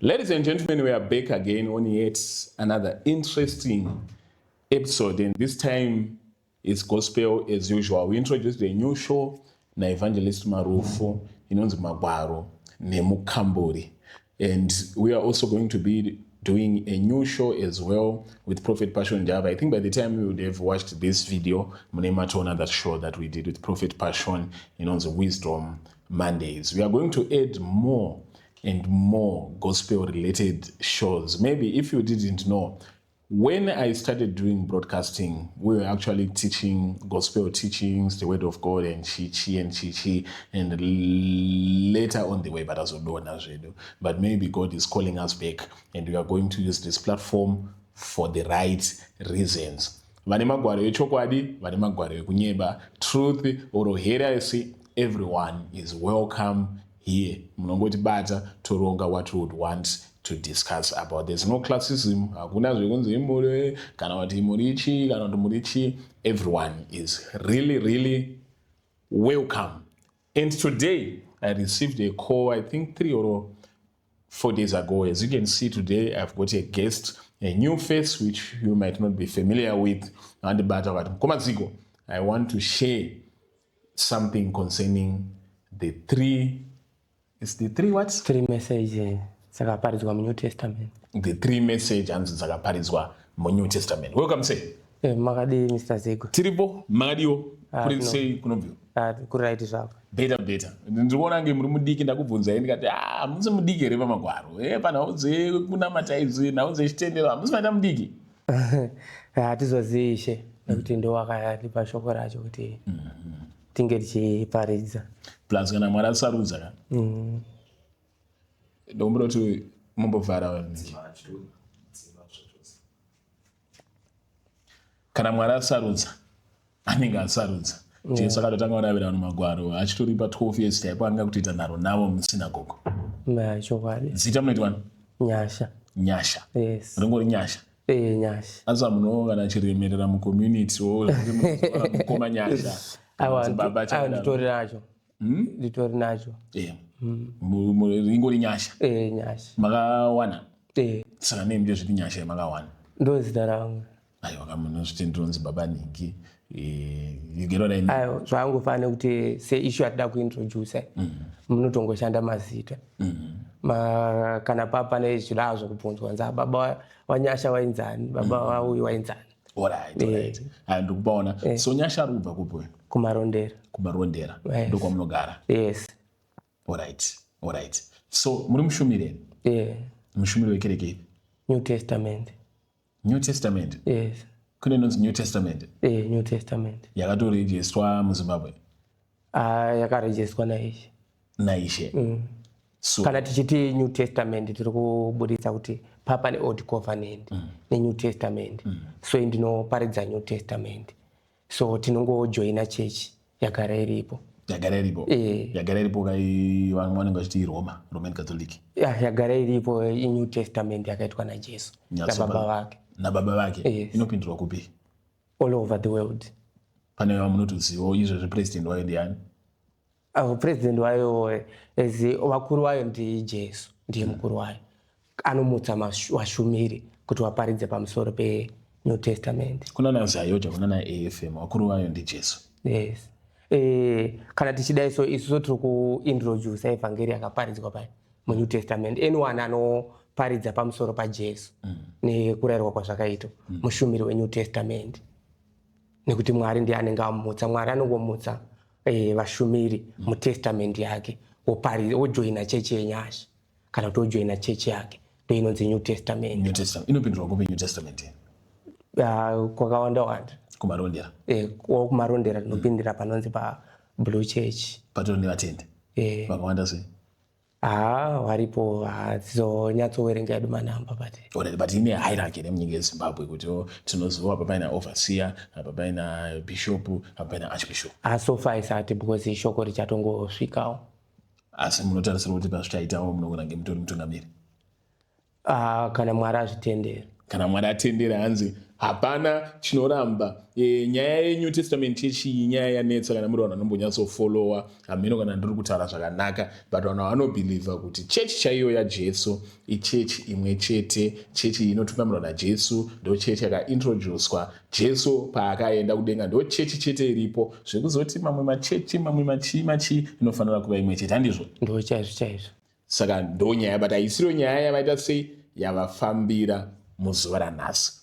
Ladies and gentlemen, we are back again on yet another interesting episode, and this time it's gospel as usual. We introduced a new show naEvangelist Marufu inonzi Magwaro neMukamburi, and we are also going to be doing a new show as well with Prophet Passion Java. I think by the time you would have watched this video, mune matoona that show that we did with Prophet Passion inonzi Wisdom Mondays. We are going to add more and more gospel related shows. Maybe if you didn't know, when I started doing broadcasting, we were actually teaching gospel teachings, the word of God, and chi chi and chi chi, and later on the way, but as but maybe God is calling us back, and we are going to use this platform for the right reasons. Vane magwaro echokwadi, vane magwaro ekunyeba, truth or heresy, everyone is welcome here. Munongotibata, toronga what we would want to discuss about. There's no classism, hakuna zvekunzi imuri kana kuti muri chi kana kuti muri chi. Everyone is really, really welcome. And today I received a call, I think 3 or 4 days ago. As you can see, today I've got a guest, a new face which you might not be familiar with. Andibata vakati, "Mukoma Zigo, I want to share something concerning the three," it's the three what? Three message dzakaparidzwa muNew Testament. The three message hanzi dzakaparidzwa muNew Testament. Welcome, sir. Makadii, Mr Zigo? Tiripo, makadiwo? Ah, Kuri no. sei kunobviwa? Ah, kuright zvako. Better, better. Ndiri nge muri mudiki. Ndakubvunzai ndikati, "Ah, musi mudiki here pamagwaro panhau dzekunamata idzi, nhau dzechitendero, hamusi maita mudiki?" Hatizozivi Ishe, nekuti ndo wakatipa shoko racho kuti tinge tichiparidza. Plus kana Mwari asarudza ka. Ndokumbira kuti mumbovhara. Kana Mwari asarudza, anenge asarudza. Jesu akatotanga kuravira vanhu magwaro achitori pa12 years chaipo, anga kutoita nharo navo musinagogo. Chokwadi. Zita munoitwani? Nyasha. Nyasha? Yes. Ringori Nyasha? Nyasha. Asi munhu kana chiremerera mucommunity wo, mukoma Nyasha? Aiwa. Kuti baba Aiwa, nditori nacho, nditori nacho. Ringori Nyasha? Nyasha. Makawana? Eh. Saka nei ndezviti Nyasha yamakawana? Ndo zita rangu. Aiwa, kamunozviti ndinonzi baba nhingi. You get what I mean? Aiwa, zvangofanira kuti seissue yatida kuintroduce, munotongoshanda mazita. Kana pane zvidaa zvokubvunzwa, nza baba waNyasha wainzani, baba wauyu wainzani. Alright. Aya, ndikupaona. So Nyasha ari kubva kupi uyu? Kumarondera. Kumarondera? Yes. Ndokwamunogara? Yes. Alright. So muri mushumiri here? Yeah. Mushumiri wekereke ipi? New Testament. New Testament? Yes. Kune inonzi New Testament? New Testament. Yakatorejestwa muZimbabwe? Ah, yakarejestwa naIshe. NaIshe. So Kana tichiti New Testament, tiri kubuditsa kuti papa neOld Covenant neNew Testament. So ndinoparidza New Testament, so tinongojoina chechi yagara iripo. Yagara iripo? Eh. Yagara iripo kai, vamwe vanenge vachiti iRoma, Roman Catholic. Ya, yagara iripo iNew Testament yakaitwa naJesu nababa vake. Nababa vake? Yes. Inopindurwa kupi? All over the world. Pane vamunotozivawo izvezvi, president wayo ndiani? President wayo, as vakuru vayo ndiJesu, ndiye mukuru wayo, anomutsa vashumiri kuti vaparidze pamusoro peNew Testament. Kuna na ZAOGA, kuna na AFM, vakuru vayo ndiJesu? Yes. Kana tichidai, so isusu tiri kuintroduce evhangeri yakaparidzwa pai muNew Testament. Anyone anoparidza pamusoro paJesu nekurayirwa kwazvakaitwa, mushumiri weNew Testament, nekuti Mwari ndiye anenge amutsa. Mwari anongomutsa vashumiri mutestament yake, wojoina chechi yeNyasha kana kuti wojoina chechi yake, ndo inonzi New Testament. New Testament inopindurwa kupi, New Testament? Ah, kwakawanda wanda. Kumarondera? Kumarondera tinopindira panonzi paBlue Church. Patori nevatendi vakawanda sei? Ha, varipo, hadzizonyatsowerenga edu manamba, but Alright, but ine hierarchy nemunyika yeZimbabwe kuti oh, tinoziva apa paina overseer, apa paina bishop, apa paina archbishop? So far isati, because ishoko richatongosvikawo. Asi munotarisira kuti pazvichaitawo munogona nge mutori mutungamiri? Ah, kana Mwari azvitendera. Kana Mwari atendera, hanzi hapana chinoramba. Nyaya yeNew Testament Church iyi nyaya yanetsa kana muri vanhu vanombonyatsofollowa. Hameno kana ndiri kutaura zvakanaka, but vanhu vanobhilivha kuti chechi chaiyo yaJesu ichechi imwe chete. Chechi inotungamirwa naJesu ndo chechi yakaintroducwa Jesu paakaenda kudenga, ndo chechi chete iripo. Zvekuzoti mamwe machechi, mamwe machii machii, inofanira kuva imwe chete, handizvo? Ndo chaizvo chaizvo. Saka ndo nyaya, but haisiriyo nyaya yavaita sei yavafambira muzuva ranhasi.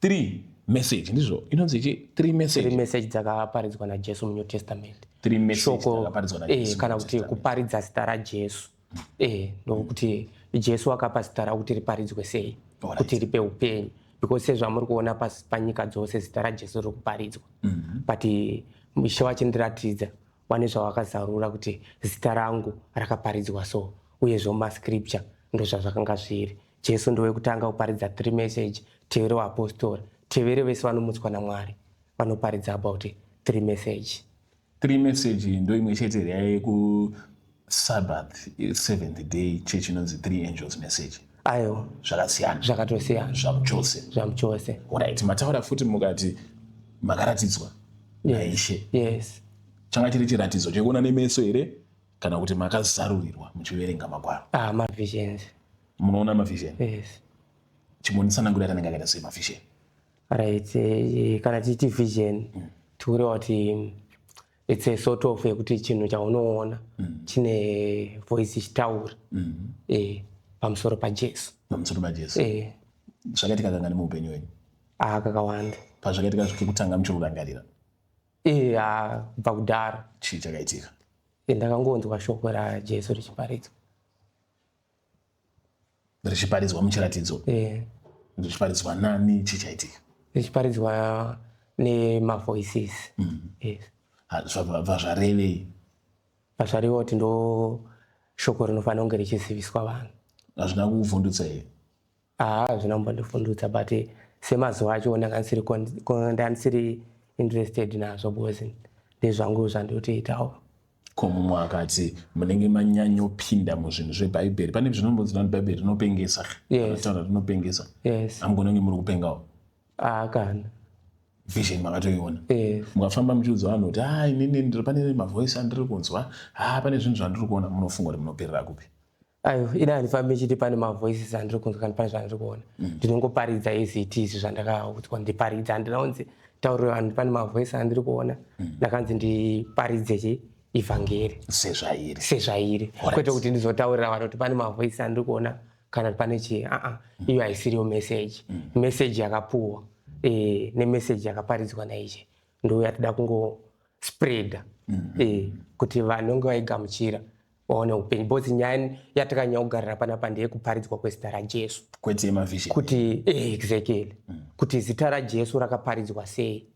Three message, ndizvo inonzi ichi three message? Three message dzakaparidzwa naJesu muNew Testament. Three message shoko dzakaparidzwa naJesu kana muNew kuti Testament. Kuparidza zita raJesu, ndokuti Jesu akapa zita rakuti riparidzwe sei kuti ripe upenyu, because sezvamuri kuona panyika dzose zita raJesu riri kuparidzwa. But Ishe vachindiratidza wane zvavakazarura kuti zita rangu rakaparidzwa so, uyezve mumascripture ndo zvazvakanga zviri. Jesu ndowekutanga kuparidza three message, tevere vapostori, tevere vese vanomutswa naMwari vanoparidza about three message. Three message ndo imwe chete here yekuSabbath Seventh Day Church inonzi Three Angels Message? Ayo. Zvakasiyana? Zvakatosiyana. Zvamuchose. Zvamuchose. Alright, mataura futi mukati makaratidzwa naIshe. Yes. Changa chiri chiratidzo chekuona nemeso here, kana kuti makazarurirwa muchiverenga magwaro? Ah, mavisions. Munoona mavision? Yes. Chimbonditsanangurira tanenge akaita sei mavision. Right, kana tichiti vision, tikureva kuti it's a sort of yekuti chinhu chaunoona chine voice ichitaura pamusoro paJesu. Pamusoro paJesu. Zvakaitika kangani muupenyu hwenyu? Ah, kakawanda. Pazvakaitika kekutanga muchiri kurangarira? Ah, kubva kudhara. Chii chakaitika? Ndakangonzwa shoko raJesu richiparidzwa. Richiparidzwa muchiratidzo? Richiparidzwa nani? Chii chaitika? Richiparidzwa nemavoices, yes. Zvabva zvarevei? Pazvareva kuti ndo shoko rinofanira kunge richiziviswa vanhu. Hazvina kuvhundutsa here? Haa, hazvina kumbondivhundutsa, but semazuva acho ndanga ndisiri ndanga ndisiri interested nazvo because ndezvangu zvandinotoitawo. Ko mumwe akati munenge manyanyopinda muzvinhu zvebhaibheri, pane zvinombonzi nani bhaibheri rinopengesa? Yes. Taura rinopengesa. Yes. Hamugonange muri kupengawo? Haa, kana. Vision makatoiona? Yes. Mukafamba muchiudza vanhu kuti ha, inini ndiri pane mavoice andiri kunzwa, ha, pane zvinhu zvandiri kuona, munofunga kuti munoperera kupi? Ayo, ina handifambi chiti pane mavoices andiri kunzwa kana pane zvandiri kuona. Ndinongoparidza as it is zvandakaudzwa ndiparidza. Handina kunzi taurire vanhu pane mavoice andiri kuona. Ndakanzi ndiparidze chi ivhangeri. Sezvairi. Sezvairi, kwete kuti ndizotaurira vanhu kuti pane mavoice andiri kuona kana kuti pane chii. Aa, iyo haisiriyo message. Message yakapuwa nemeseji yakaparidzwa naIshe ndo yatida kungospreada kuti vanhu vange vaigamuchira vaone upenyu, because nyaya yatakanyanya kugarira panapa ndeyekuparidzwa kwezita raJesu. Kwete yemavision. Kuti exactly, kuti zita raJesu rakaparidzwa sei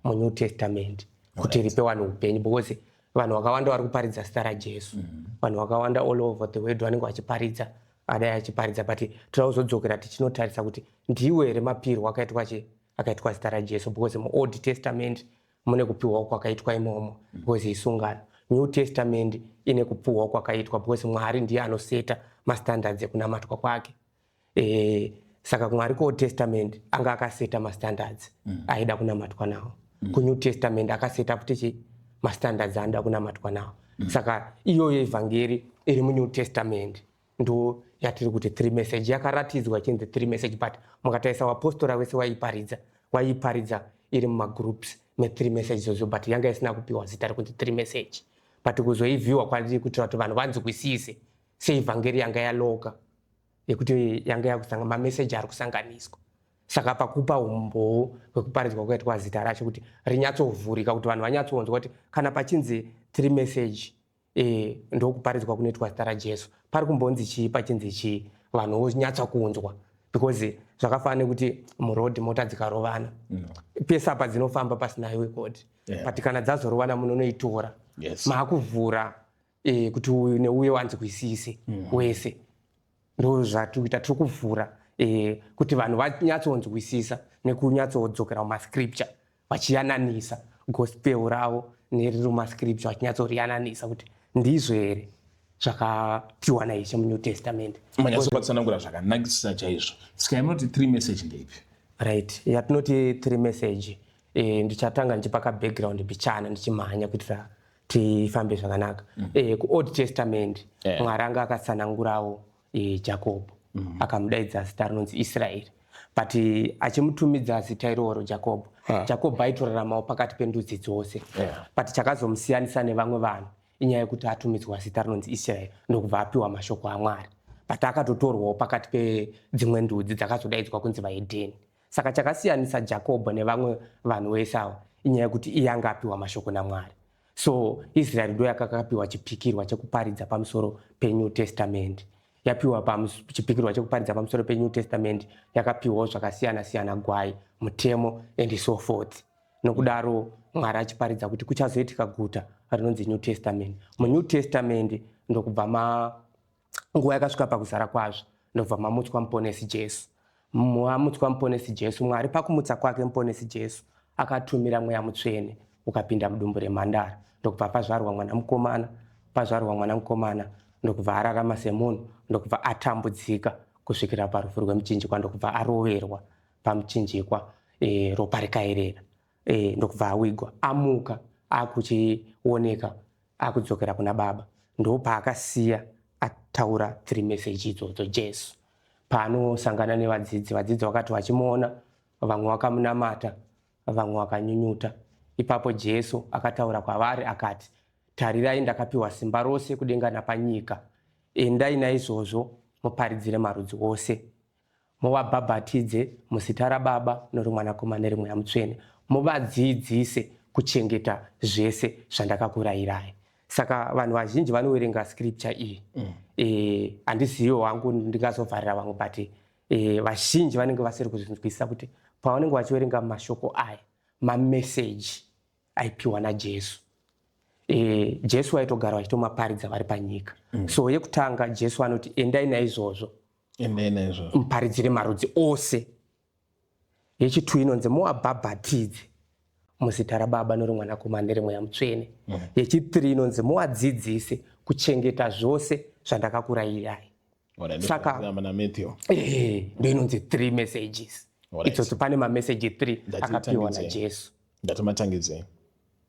muNew Testament kuti ripe vanhu upenyu, because vanhu vakawanda vari kuparidza zita raJesu. Vanhu vakawanda all over the world vanenge vachiparidza, adai achiparidza, but toda kuzodzokera tichinotarisa kuti ndiwo here mapirwo akaitwa chi akaitwa zita raJesu, because muOld Testament mune kupiwa kwakaitwa imomo because isungano. New Testament ine kupuhwa kwakaitwa because Mwari ndiye anoseta mastandards ekunamatwa kwake. Saka Mwari kuOld Testament anga akaseta mastandards aida kunamatwa nawo. KuNew Testament akaseta futi chi mastandards anoda kunamatwa nawo. Saka iyoyo ivhangeri iri muNew Testament ndo yatiri kuti three message yakaratidzwa ichinzi three message, but mukatarisa vapostora vese waiparidza, waiparidza iri mumagroups methree message izvozvo, but yanga isina kupiwa zita rekunzi three message. But kuzoivhiwa kwandiri kuitira kuti vanhu vanzwisise seivhangeri yanga yaloka yekuti yanga yakusanga mameseji ari kusanganiswa. Saka pakupa umbowo hwekuparidzwa kwakaitwa zita racho kuti rinyatsovhurika, kuti vanhu vanyatsonzwa kuti kana pachinzi three message, ndokuparidzwa kunoitwa zita raJesu, pari kumbonzi chii, pachinzi chii, vanhu vonyatsa kunzwa, because zvakafanana nekuti murodhi mota dzikarovana, pese apa dzinofamba pasina highway code, but kana dzazorovana munonoitora, maakuvhura kuti uyu neuyu wanzwisise wese. Ndo zvatiri kuita, tiri kuvhura kuti vanhu vanyatsonzwisisa nekunyatsodzokera mumascripture vachiyananisa gospel ravo neriri mumascripture, vachinyatsoriyananisa kuti ndizvo here. Zvakapiwa naIshe muNew Testament. Manyatsopatsanangura zvakanakisisa chaizvo. Saka yamunoti three message ndeipi? Right, yatinoti three message, ndichatanga ndichipa kabackground bichana, ndichimhanya kuitira tifambe zvakanaka. KuOld Testament, Mwari anga akatsanangurawo Jacob, akamudaidza zita rinonzi Israeri, but achimutumidza zita iroro Jacob, Jacob aitoraramawo pakati pendudzi dzose, but chakazomusiyanisa nevamwe vanhu inyaya yekuti atumidzwa zita rinonzi Israeri, ndokubva apiwa mashoko aMwari, but akatotorwawo pakati pedzimwe ndudzi dzakazodaidzwa kunzi vaHedheni. Saka chakasiyanisa Jakobho nevamwe vanhu vese ava inyaya yekuti iye anga apiwa mashoko naMwari. So Israeri ndo yakakapiwa chipikirwa chekuparidza pamusoro peNew Testament. Yapiwa chipikirwa chekuparidza pamusoro peNew Testament, yakapiwawo zvakasiyana siyana, gwai, mutemo and so forth. Nokudaro Mwari achiparidza kuti kuchazoitika guta rinonzi New Testament. MuNew Testament ndokubva ma nguva yakasvika pakuzara kwazvo, ndobva mamutswa Muponesi Jesu. Mamutswa Muponesi Jesu, Mwari pakumutsa kwake Muponesi Jesu akatumira Mweya Mutsvene, ukapinda mudumbu remhandara, ndokubva pazvarwa mwana mukomana. Pazvarwa mwana mukomana, ndokubva ararama semunhu, ndokubva atambudzika kusvikira parufu rwemuchinjikwa, ndokubva aroverwa pamuchinjikwa, ropa rikaerera, ndokubva awigwa. Amuka, akuchioneka, akudzokera kuna Baba, ndopaakasiya ataura three message idzodzo. Jesu paanosangana nevadzidzi, vadzidzi vakati vachimuona, vamwe vakamunamata, vamwe vakanyunyuta. Ipapo Jesu akataura kwavari akati, "Tarirai, ndakapiwa simba rose kudenga napanyika. Endai naizvozvo, muparidzire marudzi ose, muvabhabhatidze muzita raBaba noRemwanakomana nereMweya Mutsvene, muvadzidzise kuchengeta zvese zvandakakurayirai." Saka vanhu vazhinji vanoverenga scripture iyi, handizivi wangu ndingazovharira vamwe, but vazhinji vanenge vasiri kuzvinzwisisa kuti pavanenge vachiverenga mashoko aya, mameseji aipiwa naJesu, Jesu vaitogara vachitomaparidza vari panyika. So yekutanga, Jesu anoti, "Endai naizvozvo, Endai naizvozvo, muparidzire marudzi ose." Yechitu inonzi, "Muwabhabhatidze muzita raBaba noRemwanakomana nereMweya Mutsvene." Yechi3 inonzi, "Muwadzidzise kuchengeta zvose zvandakakurayirai." Saka ndo inonzi three messages idzodzo. Pane mameseji 3 akapiwa naJesu. Ndatomatangidzei.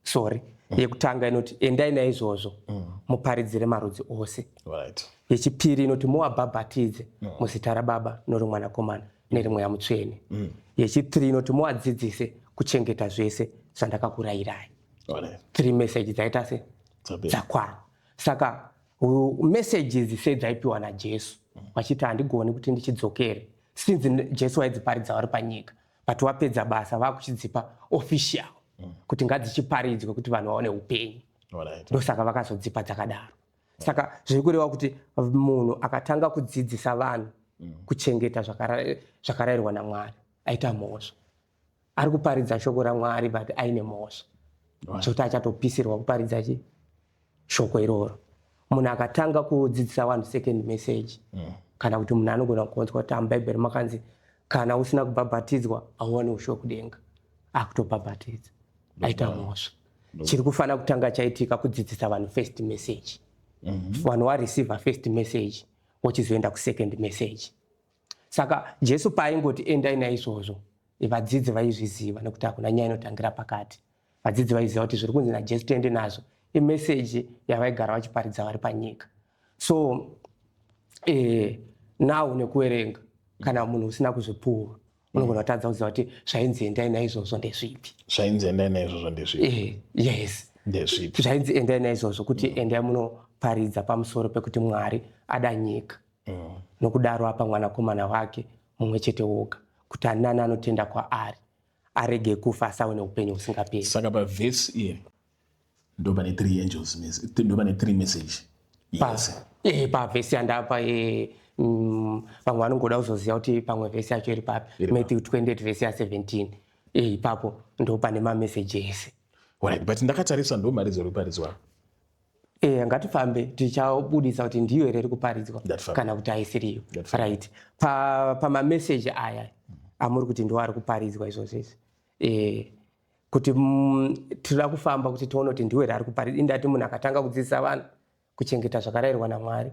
Sorry. Yekutanga inoti, "Endai naizvozvo, muparidzire marudzi ose." Yechipiri inoti, "Muwabhabhatidze muzita raBaba noRemwanakomana nereMweya Mutsvene." Yechi3 inoti, "Muwadzidzise kuchengeta zvese zvandakakurayirai." Three message dzaita se dzakwana. Saka messages sedzaipiwa naJesu, vachiti handigoni kuti ndichidzokere, since Jesu waidziparidza vari panyika, but wapedza basa, vakuchidzipa official kuti ngadzichiparidzwe kuti vanhu vaone upenyu. Ndosaka vakazodzipa dzakadaro. Saka zviri kureva kuti munhu akatanga kudzidzisa vanhu kuchengeta zvakarayirwa naMwari aita mhosva. Ari kuparidza shoko raMwari but aine mhosva, zvokuti achatopisirwa kuparidza chi shoko iroro. Munhu akatanga kudzidzisa vanhu second message, kana kuti munhu anogona kunzwa kuti muBhaibheri makanzi kana usina kubhabhatidzwa hauwani ushe hwekudenga, akutobhabhatidza, aita mhosva. Chiri kufanira kutanga chaitika kudzidzisa vanhu first message. Vanhu wareceiva first message, wochizoenda kusecond message. Saka Jesu paaingoti, "Endai naizvozvo," vadzidzi vaizviziva, nekuti hakuna nyaya inotangira pakati. Vadzidzi vaiziva kuti zviri kunzi naJesu tiende nazvo imeseji yavaigara vachiparidza vari panyika. So now nekuverenga, kana munhu usina kuzvipuwa, unogona kutadza kuziva kuti zvainzi endai naizvozvo ndezvipi. Zvainzi endai naizvozvo ndezvipi? Yes. Ndezvipi? Zvainzi endai naizvozvo kuti endai munoparidza pamusoro pekuti Mwari ada nyika, nokudaro apa mwanakomana wake mumwe chete woga, kuti anani anotenda kwaari arege kufa asawe neupenyu husingaperi. Saka pavhesi iyi ndo pane three angels, ndo pane three message yese? Pavhesi yandapa, vamwe vanongoda kuzoziva kuti pamwe vhesi yacho iri papi. Iri papi. Matthew 28 vhesi ya17. Ipapo ndo pane mameseji ese. Alright, but ndakatarisa, ndo mharidzo iri kuparidzwa. Ngatifambe, tichabudisa kuti ndiyo here iri kuparidzwa Ngatifambe. kana kuti haisiriyo. Ngatifambe. Right, pamameseji aya amuri kuti ndo ari kuparidzwa izvozvo izvi, kuti tinoda kufamba kuti tione kuti ndiwo here ari kuparidzwa. Indati munhu akatanga kudzidzisa vanhu Kuchengeta zvakarayirwa naMwari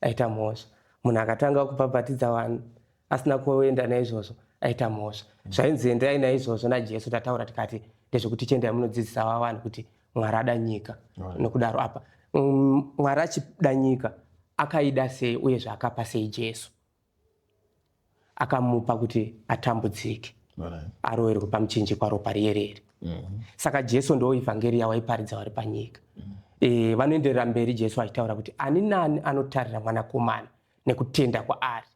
aita mhosva. Munhu akatanga kubhabhatidza vanhu asina kuenda naizvozvo aita mhosva. Zvainzi endai naizvozvo naJesu, tataura tikati ndezvekuti chiendai munodzidzisa vanhu kuti Mwari ada nyika. Nokudaro apa Mwari achida nyika akaida sei uyezve akapa sei Jesu? Akamupa kuti atambudzike, aroverwe pamuchinjikwa, ropa riyerere. Saka Jesu ndo ivhangeri yawaiparidza vari panyika. Vanoenderera mberi Jesu achitaura kuti ani nani anotarira Mwanakomana nekutenda kwaari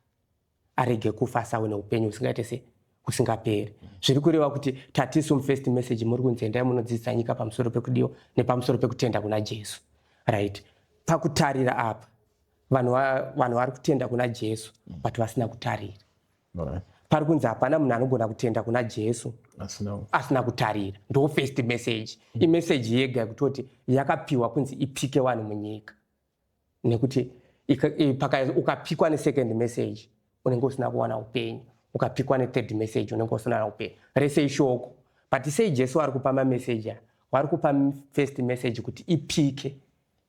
arege kufa, asawe neupenyu husingaite se husingaperi. Zviri kureva kuti tatisu mufirst message muri kunzi endai munodzidzisa nyika pamusoro pekudiwa nepamusoro pekutenda kuna Jesu, right? Pakutarira apa, vanhu vari kutenda kuna Jesu but vasina kutarira. Pari kunzi hapana munhu anogona kutenda kuna Jesu asina kutarira. Ndo first message. Imeseji yega yekutoti yakapiwa kunzi ipike vanhu munyika, nekuti ukapikwa nesecond message unenge usina kuwana upenyu, ukapikwa nethird message unenge usina kuwana upenyu. Rese ishoko, but sei Jesu ari kupa mameseji aya? Vari kupa first message kuti ipike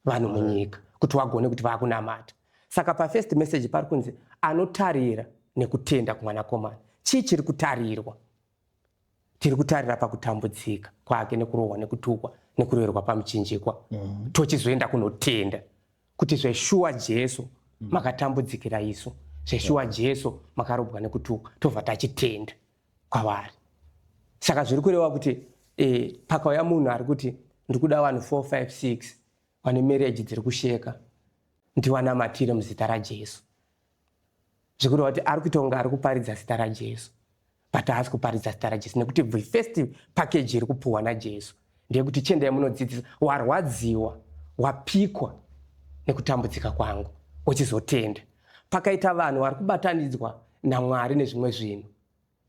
vanhu munyika kuti vagone kuti vakunamata. Saka pafirst message pari kunzi anotarira nekutenda kuMwanakomana. Chii chiri kutarirwa? Tiri kutarira pakutambudzika kwake nekurohwa nekutukwa nekuroverwa pamuchinjikwa. Tochizoenda kunotenda kuti zveshuwa Jesu makatambudzikira isu, zveshuwa Jesu makarobwa nekutukwa, tobva tachitenda kwavari. Saka zviri kureva kuti pakauya munhu ari kuti ndiri kuda vanhu 4 5 6 vane marriage dziri kusheka, ndiwanamatire muzita raJesu, zvikureva kuti ari kuita kunge ari kuparidza zita raJesu, but haasi kuparidza zita raJesu, nekuti the first package iri kupuhwa naJesu ndeyekuti chiendai munodzidzisa, warwadziwa, wapikwa nekutambudzika kwangu, uchizotenda. Pakaita vanhu vari kubatanidzwa naMwari nezvimwe zvinhu,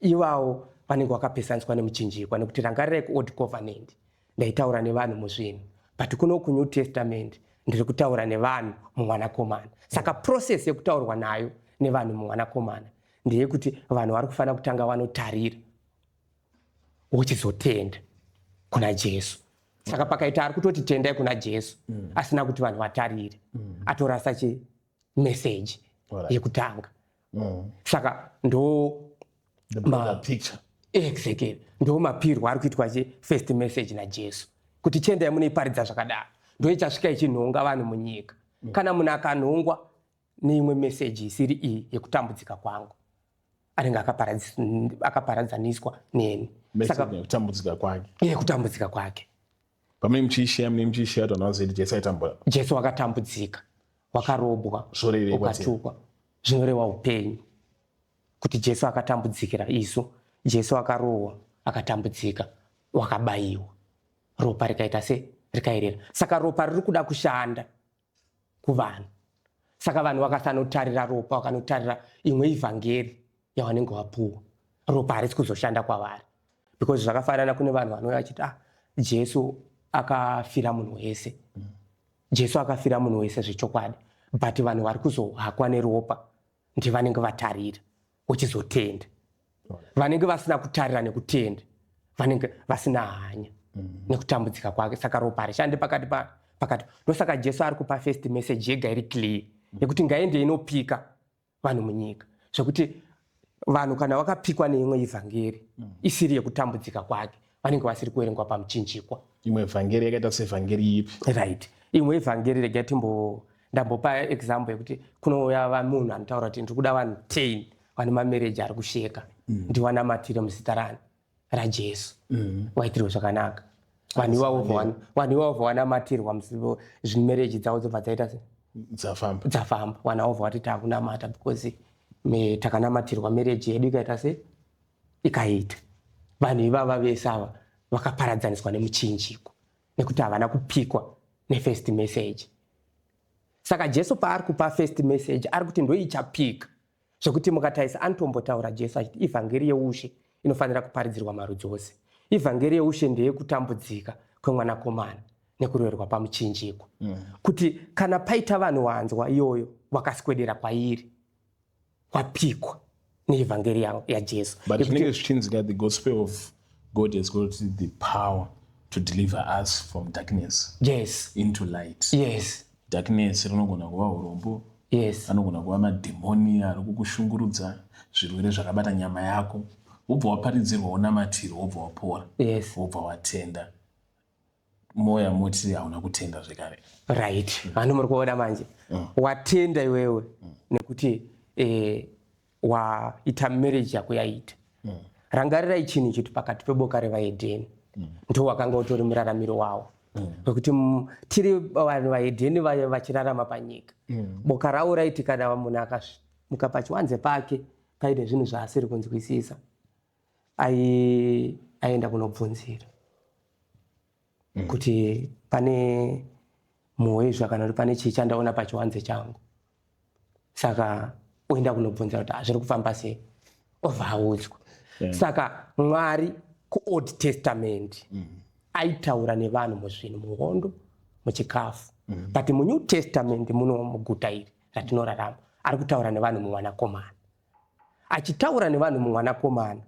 ivavo vanenge vakapesaniswa nemuchinjikwa, nekuti rangarirai, kuOld Covenant ndaitaura nevanhu muzvinhu, but kuno kuNew Testament ndiri kutaura nevanhu muMwanakomana. Saka process yekutaurwa nayo nevanhu muMwanakomana ndeyekuti vanhu vari kufanira kutanga vanotarira, wochizotenda kuna Jesu. Saka pakaita ari kutoti tendai kuna Jesu asina kuti vanhu vatarire, atorasa chimeseji yekutanga. Saka ndo The broader picture. Exactly, ndo mapirwo ari kuitwa chi first message naJesu kuti chiendai munoiparidza zvakadaro. Ndo ichasvika ichinhonga vanhu munyika. Kana munhu akanhongwa neimwe meseji isiri iyi yekutambudzika kwangu, anenge akaparadzaniswa neni. Saka yekutambudzika kwake. Yekutambudzika kwake. Pamene muchiishiya, mune muchiishiya kuti vanhu vazive kuti Jesu aitambura. Jesu wakatambudzika, wakarobwa, Zvorevei kwatiri? ukatukwa. Zvinoreva upenyu, kuti Jesu akatambudzikira isu. Jesu akarohwa, akatambudzika, wakabayiwa, ropa rikaita se rikaerera. Saka ropa riri kuda kushanda kuvanhu. Saka vanhu vakasanotarira ropa, vakanotarira imwe ivhangeri yavanenge vapuwa, ropa harisi kuzoshanda kwavari, because zvakafanana kune vanhu vanouya vachiti, "Ah, Jesu akafira munhu wese." Jesu akafira munhu wese zvechokwadi, but vanhu vari kuzohakwa neropa ndivanenge vatarira uchizotenda. Vanenge vasina kutarira nekutenda vanenge vasina hanya nekutambudzika kwake. Saka ropa harishandi pakati pakati. Ndosaka Jesu ari kupa first message yega iri clear yekuti ngaende inopika vanhu munyika, zvekuti vanhu kana vakapikwa neimwe ivhangeri isiri yekutambudzika kwake, vanenge vasiri kuverengwa pamuchinjikwa. Imwe vhangeri yakaita sevhangeri ipi? Right, imwe ivhangeri, regai timbo ndambopa example yekuti kunouya munhu anotaura kuti ndiri kuda vanhu 10 vane mamarriage ari kusheka, ndiwanamatire muzita rani? RaJesu, waitirwe zvakanaka. Vanhu ivavo vanamatirwa, zvimarriage dzavo dzobva dzaita se Dzafamba. Dzafamba. Vanhu avo vati takunamata because takanamatirwa, marriage yedu ikaita se ikaita. Vanhu ivava vese ava vakaparadzaniswa nemuchinjiko nekuti havana kupikwa nefirst message. Saka Jesu paari kupa first message, ari kuti ndoichapika, zvekuti mukatarisa anotombotaura Jesu achiti ivhangeri yeushe inofanira kuparidzirwa marudzi ose. Ivhangeri yeushe ndeyekutambudzika kwemwanakomana nekuroverwa pamuchinjikwa, kuti kana paita vanhu wanzwa iyoyo, wakaswedera kwairi, wapikwa neivhangeri yaJesu. But zvinenge zvichinzi the gospel of God has got the power to deliver us from darkness into light. Darkness rinogona kuva urombo. Yes. Anogona kuva madhimoni ari kukushungurudza, zvirwere zvakabata nyama yako. Wobva waparidzirwa, wonamatirwa, wobva wapora. Yes. Wobva watenda. Moya moti hauna kutenda zvekare. Right. Hano muri kuona manje. Watenda iwewe nekuti waita marriage yako yaita. Rangarirai chinhu chiti pakati peboka revahedheni ndo wakanga utori muraramiro wavo, wekuti tiri vanhu vahedheni vachirarama panyika. Boka ravo raiti kana munhu akamuka pachiwanze pake paine zvinhu zvaasiri kunzwisisa, aenda kunobvunzira kuti pane mhowezva kana kuti pane chii chandaona pachiwanze changu. Saka oenda kunobvunzira kuti hazviri kufamba sei, obva audzwa. Saka Mwari kuOld Testament aitaura nevanhu muzvinhu, muhondo, muchikafu, but muNew Testament muno, muguta iri ratinorarama, ari kutaura nevanhu mumwanakomana. Achitaura nevanhu mumwanakomana,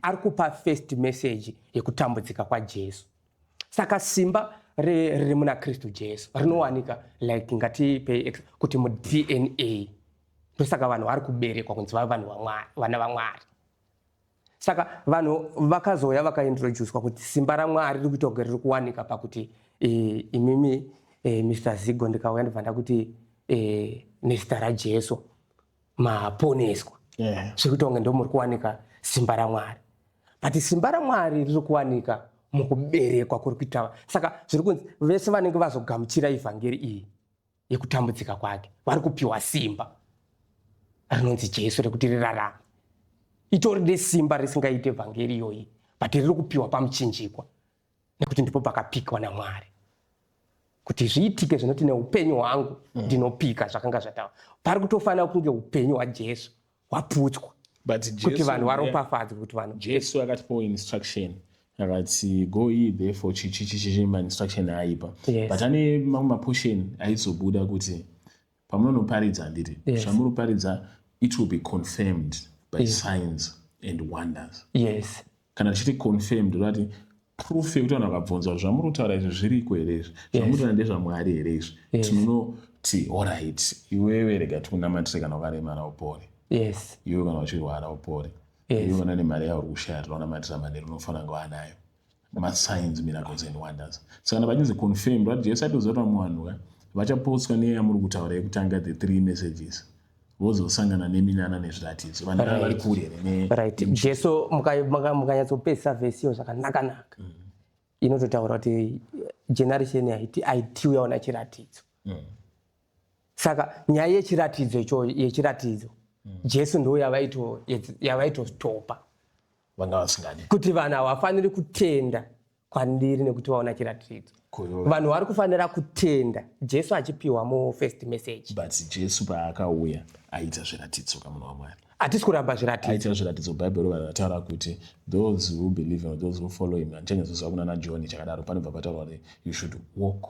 ari kupa first message yekutambudzika kwaJesu. Saka simba riri muna Kristu Jesu rinowanika, like ngatipei kuti muDNA. Ndosaka vanhu vari kuberekwa kunzi vave vanhu vaMwari, vana vaMwari. Saka vanhu vakazouya vakaintroducwa kuti simba raMwari riri kuita kunge riri kuwanika pakuti imimi Mr Zigo, ndikauya ndobva ndakuti nezita raJesu maponeswa, zviri kuita kunge ndo muri kuwanika simba raMwari. But simba raMwari riri kuwanika mukuberekwa kuri kuita. Saka zviri kunzi vese vanenge vazogamuchira ivhangeri iyi yekutambudzika kwake vari kupiwa simba rinonzi Jesu rekuti rirarame. Itori nesimba risingaite vhangeri iyoyi, but riri kupiwa pamuchinjikwa nekuti ndipo pakapikwa naMwari kuti zviitike. Zvinoti neupenyu hwangu ndinopika zvakanga zvataura. Pari kutofanira kunge upenyu hwaJesu hwaputswa but kuti Jesu vanhu varopafadzwe, kuti vanhu Jesu akatipawo instruction, akati, "Go ye therefore," chichichichi, mainstruction aipa. But ane mamwe maportion aizobuda kuti pamunonoparidza, handiti? Zvamunoparidza, it will be confirmed by signs and wonders. Kana tichiti confirmed, rati proof yekuti vanhu vakabvunzwa, "Zvamuri kutaura izvi zviriko here izvi? Zvamuri kutaura ndezvaMwari here izvi?" Tinonoti, "Alright, iwewe rega tikunamatire, kana wakaremara upore. Iwe kana uchirwara upore. Iwe kana nemari yauri kushaya, tinonamatira manheru, unofanira kunge wanayo." Masigns, miracles and wonders. Saka kana pachinzi confirmed, vati Jesu aitoziva kuti vamwe vanhu ka vachapotswa neyamuri kutaura yekutanga, the three messages, vozosangana neminana nezviratidzo. Vanhu ava vari kure here Right, Jesu mukanyatsopedzisa vhesi iyo zvakanaka-naka, inototaura kuti generation yaiti aitiuyaona chiratidzo. Saka nyaya yechiratidzo icho, yechiratidzo, Jesu ndo yavaitostopa. Vanga vasingadi. Kuti vanhu havafaniri kutenda kwandiri nekuti vaona chiratidzo. Vanhu vari kufanira kutenda Jesu achipiwa mufirst message. But Jesu paakauya aita zviratidzo kamunhu waMwari. Hatisi kuramba zviratidzo. Aita zviratidzo. Bhaibheri vanhu vataura kuti those who believe or those who follow him, handichanyatsoziva kuna naJohn chakadaro, panobva pataurwa kuti you should walk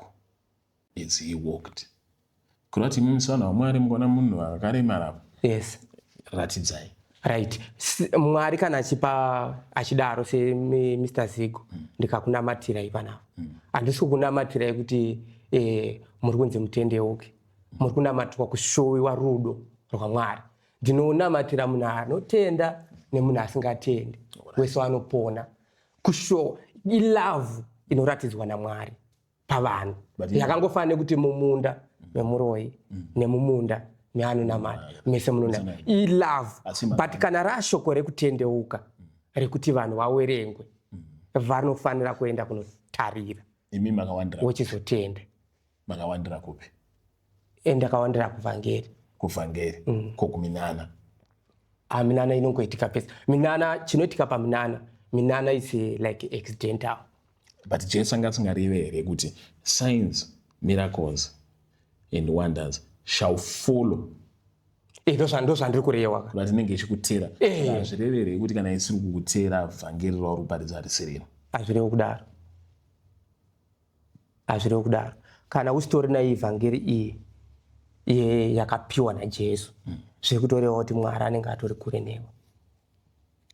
as he walked. Kureva kuti imimi sevanhu vaMwari mukaona munhu akaremara, ratidzai. Right. Mwari kana achipa achidaro, seMr Zigo, ndikakunamatirai panapa, handisi kukunamatirai kuti muri kunzi mutendeuke. Muri kunamatirwa kushowiwa rudo rwaMwari. Ndinonamatira munhu anotenda nemunhu asingatendi, wese anopona. Kushowa ilove inoratidzwa naMwari pavanhu. Yakangofanira nekuti mumunda memuroi nemumunda meanonamata, mese munonamata, ilove. But kana rashoko rekutendeuka, rekuti vanhu vawerengwe, vanofanira kuenda kunotarira. Imi makawandira Wochizotenda. Makawandira kupi? Ndakawandira kuvhangeri. Kuvhangeri. Kokuminana? Ah, minana inongoitika pese. Minana, chinoitika paminana, minana is like accidental. But Jesu anga asingareve here kuti signs, miracles and wonders shall follow? Ndo zvandiri kureva ka. But inenge ichikutera. Hazvireve here kuti kana isiri kukutera, vhangeri rauri kuparidza harisiriro? Hazvirevi kudaro, hazvirevi kudaro. Kana usitori naivhangeri iyi yakapiwa naJesu, zviri kutoreva kuti Mwari anenge atori kure newe.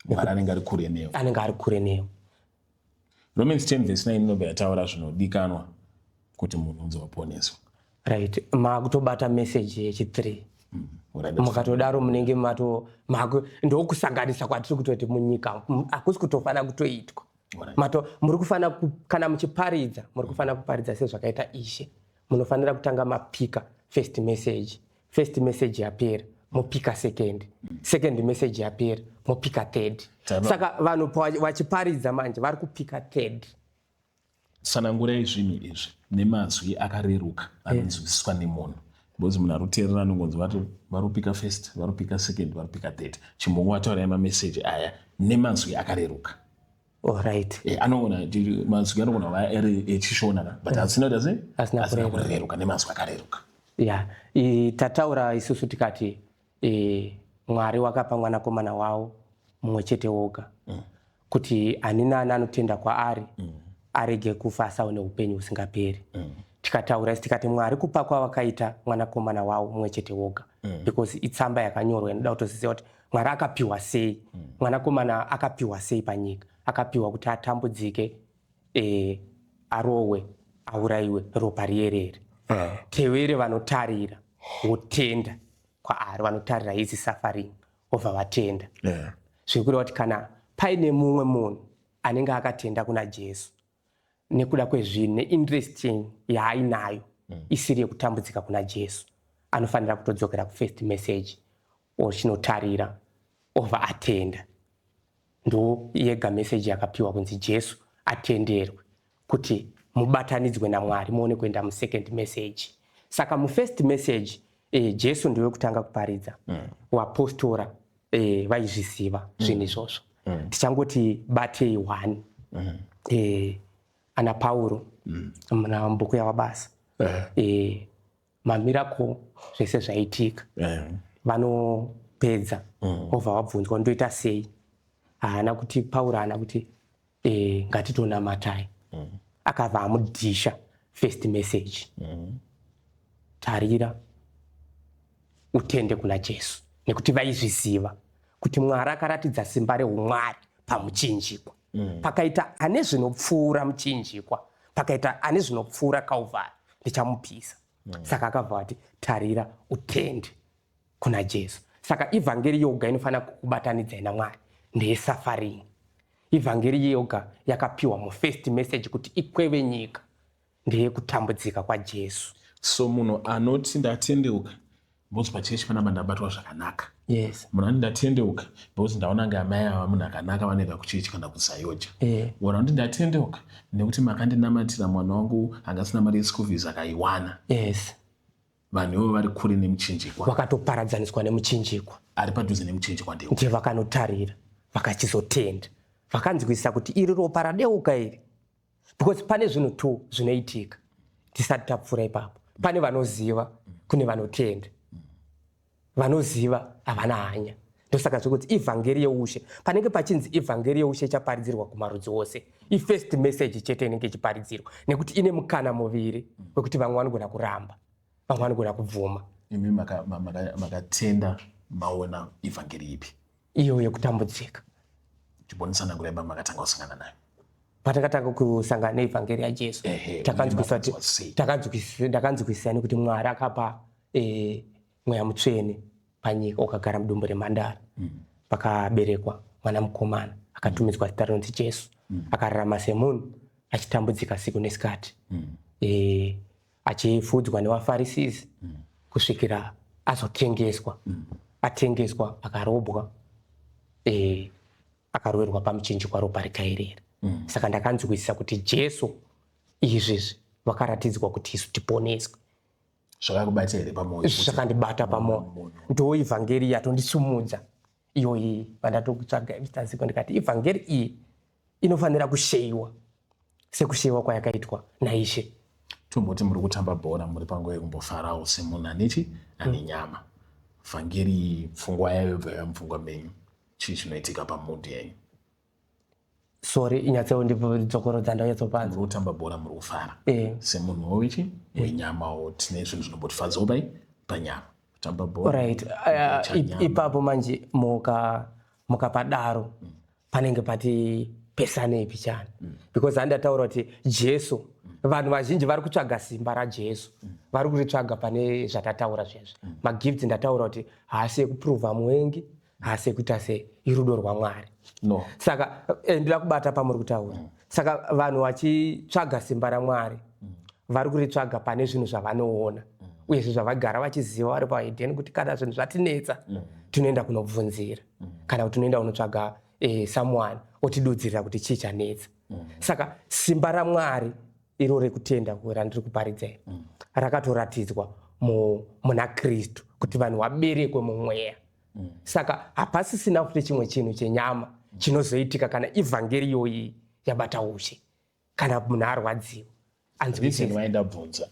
Mwari anenge ari kure newe. Anenge ari kure newe. Romans 10 verse 9 inobva yataura zvinodikanwa kuti munhu unzi waponeswa. Right, makutobata message yechi3. Mukatodaro munenge mato ndokusanganisa kwatiri kutoti munyika hakusi kutofanira kutoitwa. Mato muri kufanira, kana muchiparidza, muri kufanira kuparidza sezvakaita Ishe. Munofanira kutanga mapika first message. First message yapera, mopika second. Second message yapera, mopika third. Saka vanhu vachiparidza manje vari kupika third. Tsanangurai zvinhu izvi nemazwi akareruka anonzwisiswa nemunhu, because munhu ari kuteerera anongonzi vati vari kupika first, vari kupika second, vari kupika third. Chimbongovataurai mameseji aya nemazwi akareruka. Alright. Anogona mazwi anogona kuva ari echishona ka, but asina kuita sei? Asina Asina kureruka. Kureruka, nemazwi akareruka. Ya, tataura isusu tikati Mwari wakapa mwanakomana wavo mumwe chete woga kuti ani naani anotenda kwaari arege kufa asaone upenyu husingaperi. Tikataura isi tikati Mwari kupa kwavakaita mwanakomana wavo mumwe chete woga, because itsamba yakanyorwa inoda kutoziva kuti Mwari akapiwa sei. Mwanakomana akapiwa sei panyika? Akapiwa kuti atambudzike, arohwe, aurayiwe, ropa riyerere. Tevere vanotarira wotenda kwaari, vanotarira his suffering obva vatenda. Zviri kureva kuti kana paine mumwe munhu anenge akatenda kuna Jesu nekuda kwezvinhu neinterest yaainayo isiri yekutambudzika kuna Jesu, anofanira kutodzokera kufirst message ochinotarira obva atenda. Ndo yega message yakapiwa kunzi Jesu atenderwe kuti mubatanidzwe naMwari, muone kuenda musecond message. Saka mufirst message, Jesu ndewekutanga kuparidza. Vapostora vaizviziva zvinhu izvozvo. Tichangoti batei one. Ana Pauro muna mubhuku yavabasa, mamiracle zvese zvaitika, vanopedza obva vabvunzwa, "Ndoita sei?" Haana kuti, Pauro haana kuti "Ngatitonamatai." Akabva amudhisha first message: "Tarira, utende kuna Jesu," nekuti vaizviziva kuti Mwari akaratidza simba reumwari pamuchinjikwa. Pakaita ane zvinopfuura muchinjikwa, pakaita ane zvinopfuura Calvary, ndichamupisa. Saka akabva ati, "Tarira, utende kuna Jesu." Saka ivhangeri yoga inofanira kukubatanidzai naMwari ndeyesuffering. Ivhangeri yoga yakapiwa mufirst message kuti ikweve nyika ndeyekutambudzika kwaJesu. So munhu anoti, "Ndatendeuka because pachechi panapa ndabatwa zvakanaka," munhu anoti, "Ndatendeuka because ndaona nga amai ava munhu akanaka, vanoenda kuchechi kana kuZAOGA," munhu anoti, "Ndatendeuka nekuti makandinamatira, mwana wangu anga asina mari yeschool fees akaiwana," vanhu ivo vari kure nemuchinjikwa. Vakatoparadzaniswa nemuchinjikwa. Ari padhuze nemuchinjikwa ndeu Ndiye vakanotarira, vakachizotenda, vakanzwisisa kuti iri ropa radeuka iri, because pane zvinhu two zvinoitika tisati tapfuura ipapo. Pane vanoziva, kune vanotenda. Vanoziva havana hanya. Ndosaka zvekuti ivhangeri yeushe, panenge pachinzi ivhangeri yeushe ichaparidzirwa kumarudzi ose, ifirst message chete inenge ichiparidzirwa, nekuti ine mukana muviri wekuti vamwe vanogona kuramba, vamwe vanogona kubvuma. Imi makatenda maona ivhangeri ipi? Iyo yekutambudzika. Chimbonitsanangurai makatanga kusangana nayo. Patakatanga kusangana neivhangeri yaJesu, takanzwisisa kuti Uye sei? Ndakanzwisisa nekuti Mwari akapa Mweya Mutsvene panyika, ukagara mudumbu remhandara. Pakaberekwa mwana mukomana akatumidzwa zita rinonzi Jesu. Akararama semunhu achitambudzika siku nesikati, achifudzwa nevaFarisisi kusvikira azotengeswa. Atengeswa, akarobwa, akaroverwa pamuchinjikwa, ropa rikaerera. Saka ndakanzwisisa kuti Jesu izvizvi vakaratidzwa kuti isu tiponeswe. Zvakakubata here pamwoyo? Zvakandibata pamwoyo. Ndo ivhangeri yatondisumudza iyoyi pandatokutsvaga Mr. Ndikati ivhangeri iyi inofanira kusheyiwa sekusheyiwa kwayakaitwa naIshe. Tomboti muri kutamba bhora, muri panguva yekumbofarawo semunhu anechi ane nyama. Vhangeri iyi, pfungwa yayo yobva yava mupfungwa menyu. Chii chinoitika pamood yenyu? Sorry, inyatsondidzokorodza, ndanyatsopanza. Muri kutamba bhora, muri kufara semunhu wechi wenyamawo. Tine zvinhu zvinombotifadzawo pai panyama, kutamba bhora, right kucha nyama. Ipapo manje mukapadaro panenge pati pesanei pichana, because handataura kuti Jesu. Vanhu vazhinji vari kutsvaga simba raJesu, vari kuritsvaga pane zvatataura zvezvi. Magifts ndataura kuti haasi ekupruvha muvengi, haasi ekuita sei, irudo rwaMwari. No. Saka ndida kubata pamuri kutaura. Saka vanhu vachitsvaga simba raMwari, vari kuritsvaga pane zvinhu zvavanoona, uyezve zvavagara vachiziva vari pahedheni, kuti kana zvinhu zvatinetsa, tinoenda kunobvunzira, kana kuti tinoenda kunotsvaga someone otidudzirira kuti chii chanetsa. Saka simba raMwari iro rekutenda randiri kuparidzai rakatoratidzwa muna Kristu, kuti vanhu vaberekwe mumweya. Saka hapasisina futi chimwe chinhu chenyama chinozoitika kana ivhangeri iyoyi yabata ushe, kana munhu arwadziwa. Reason why ndabvunza,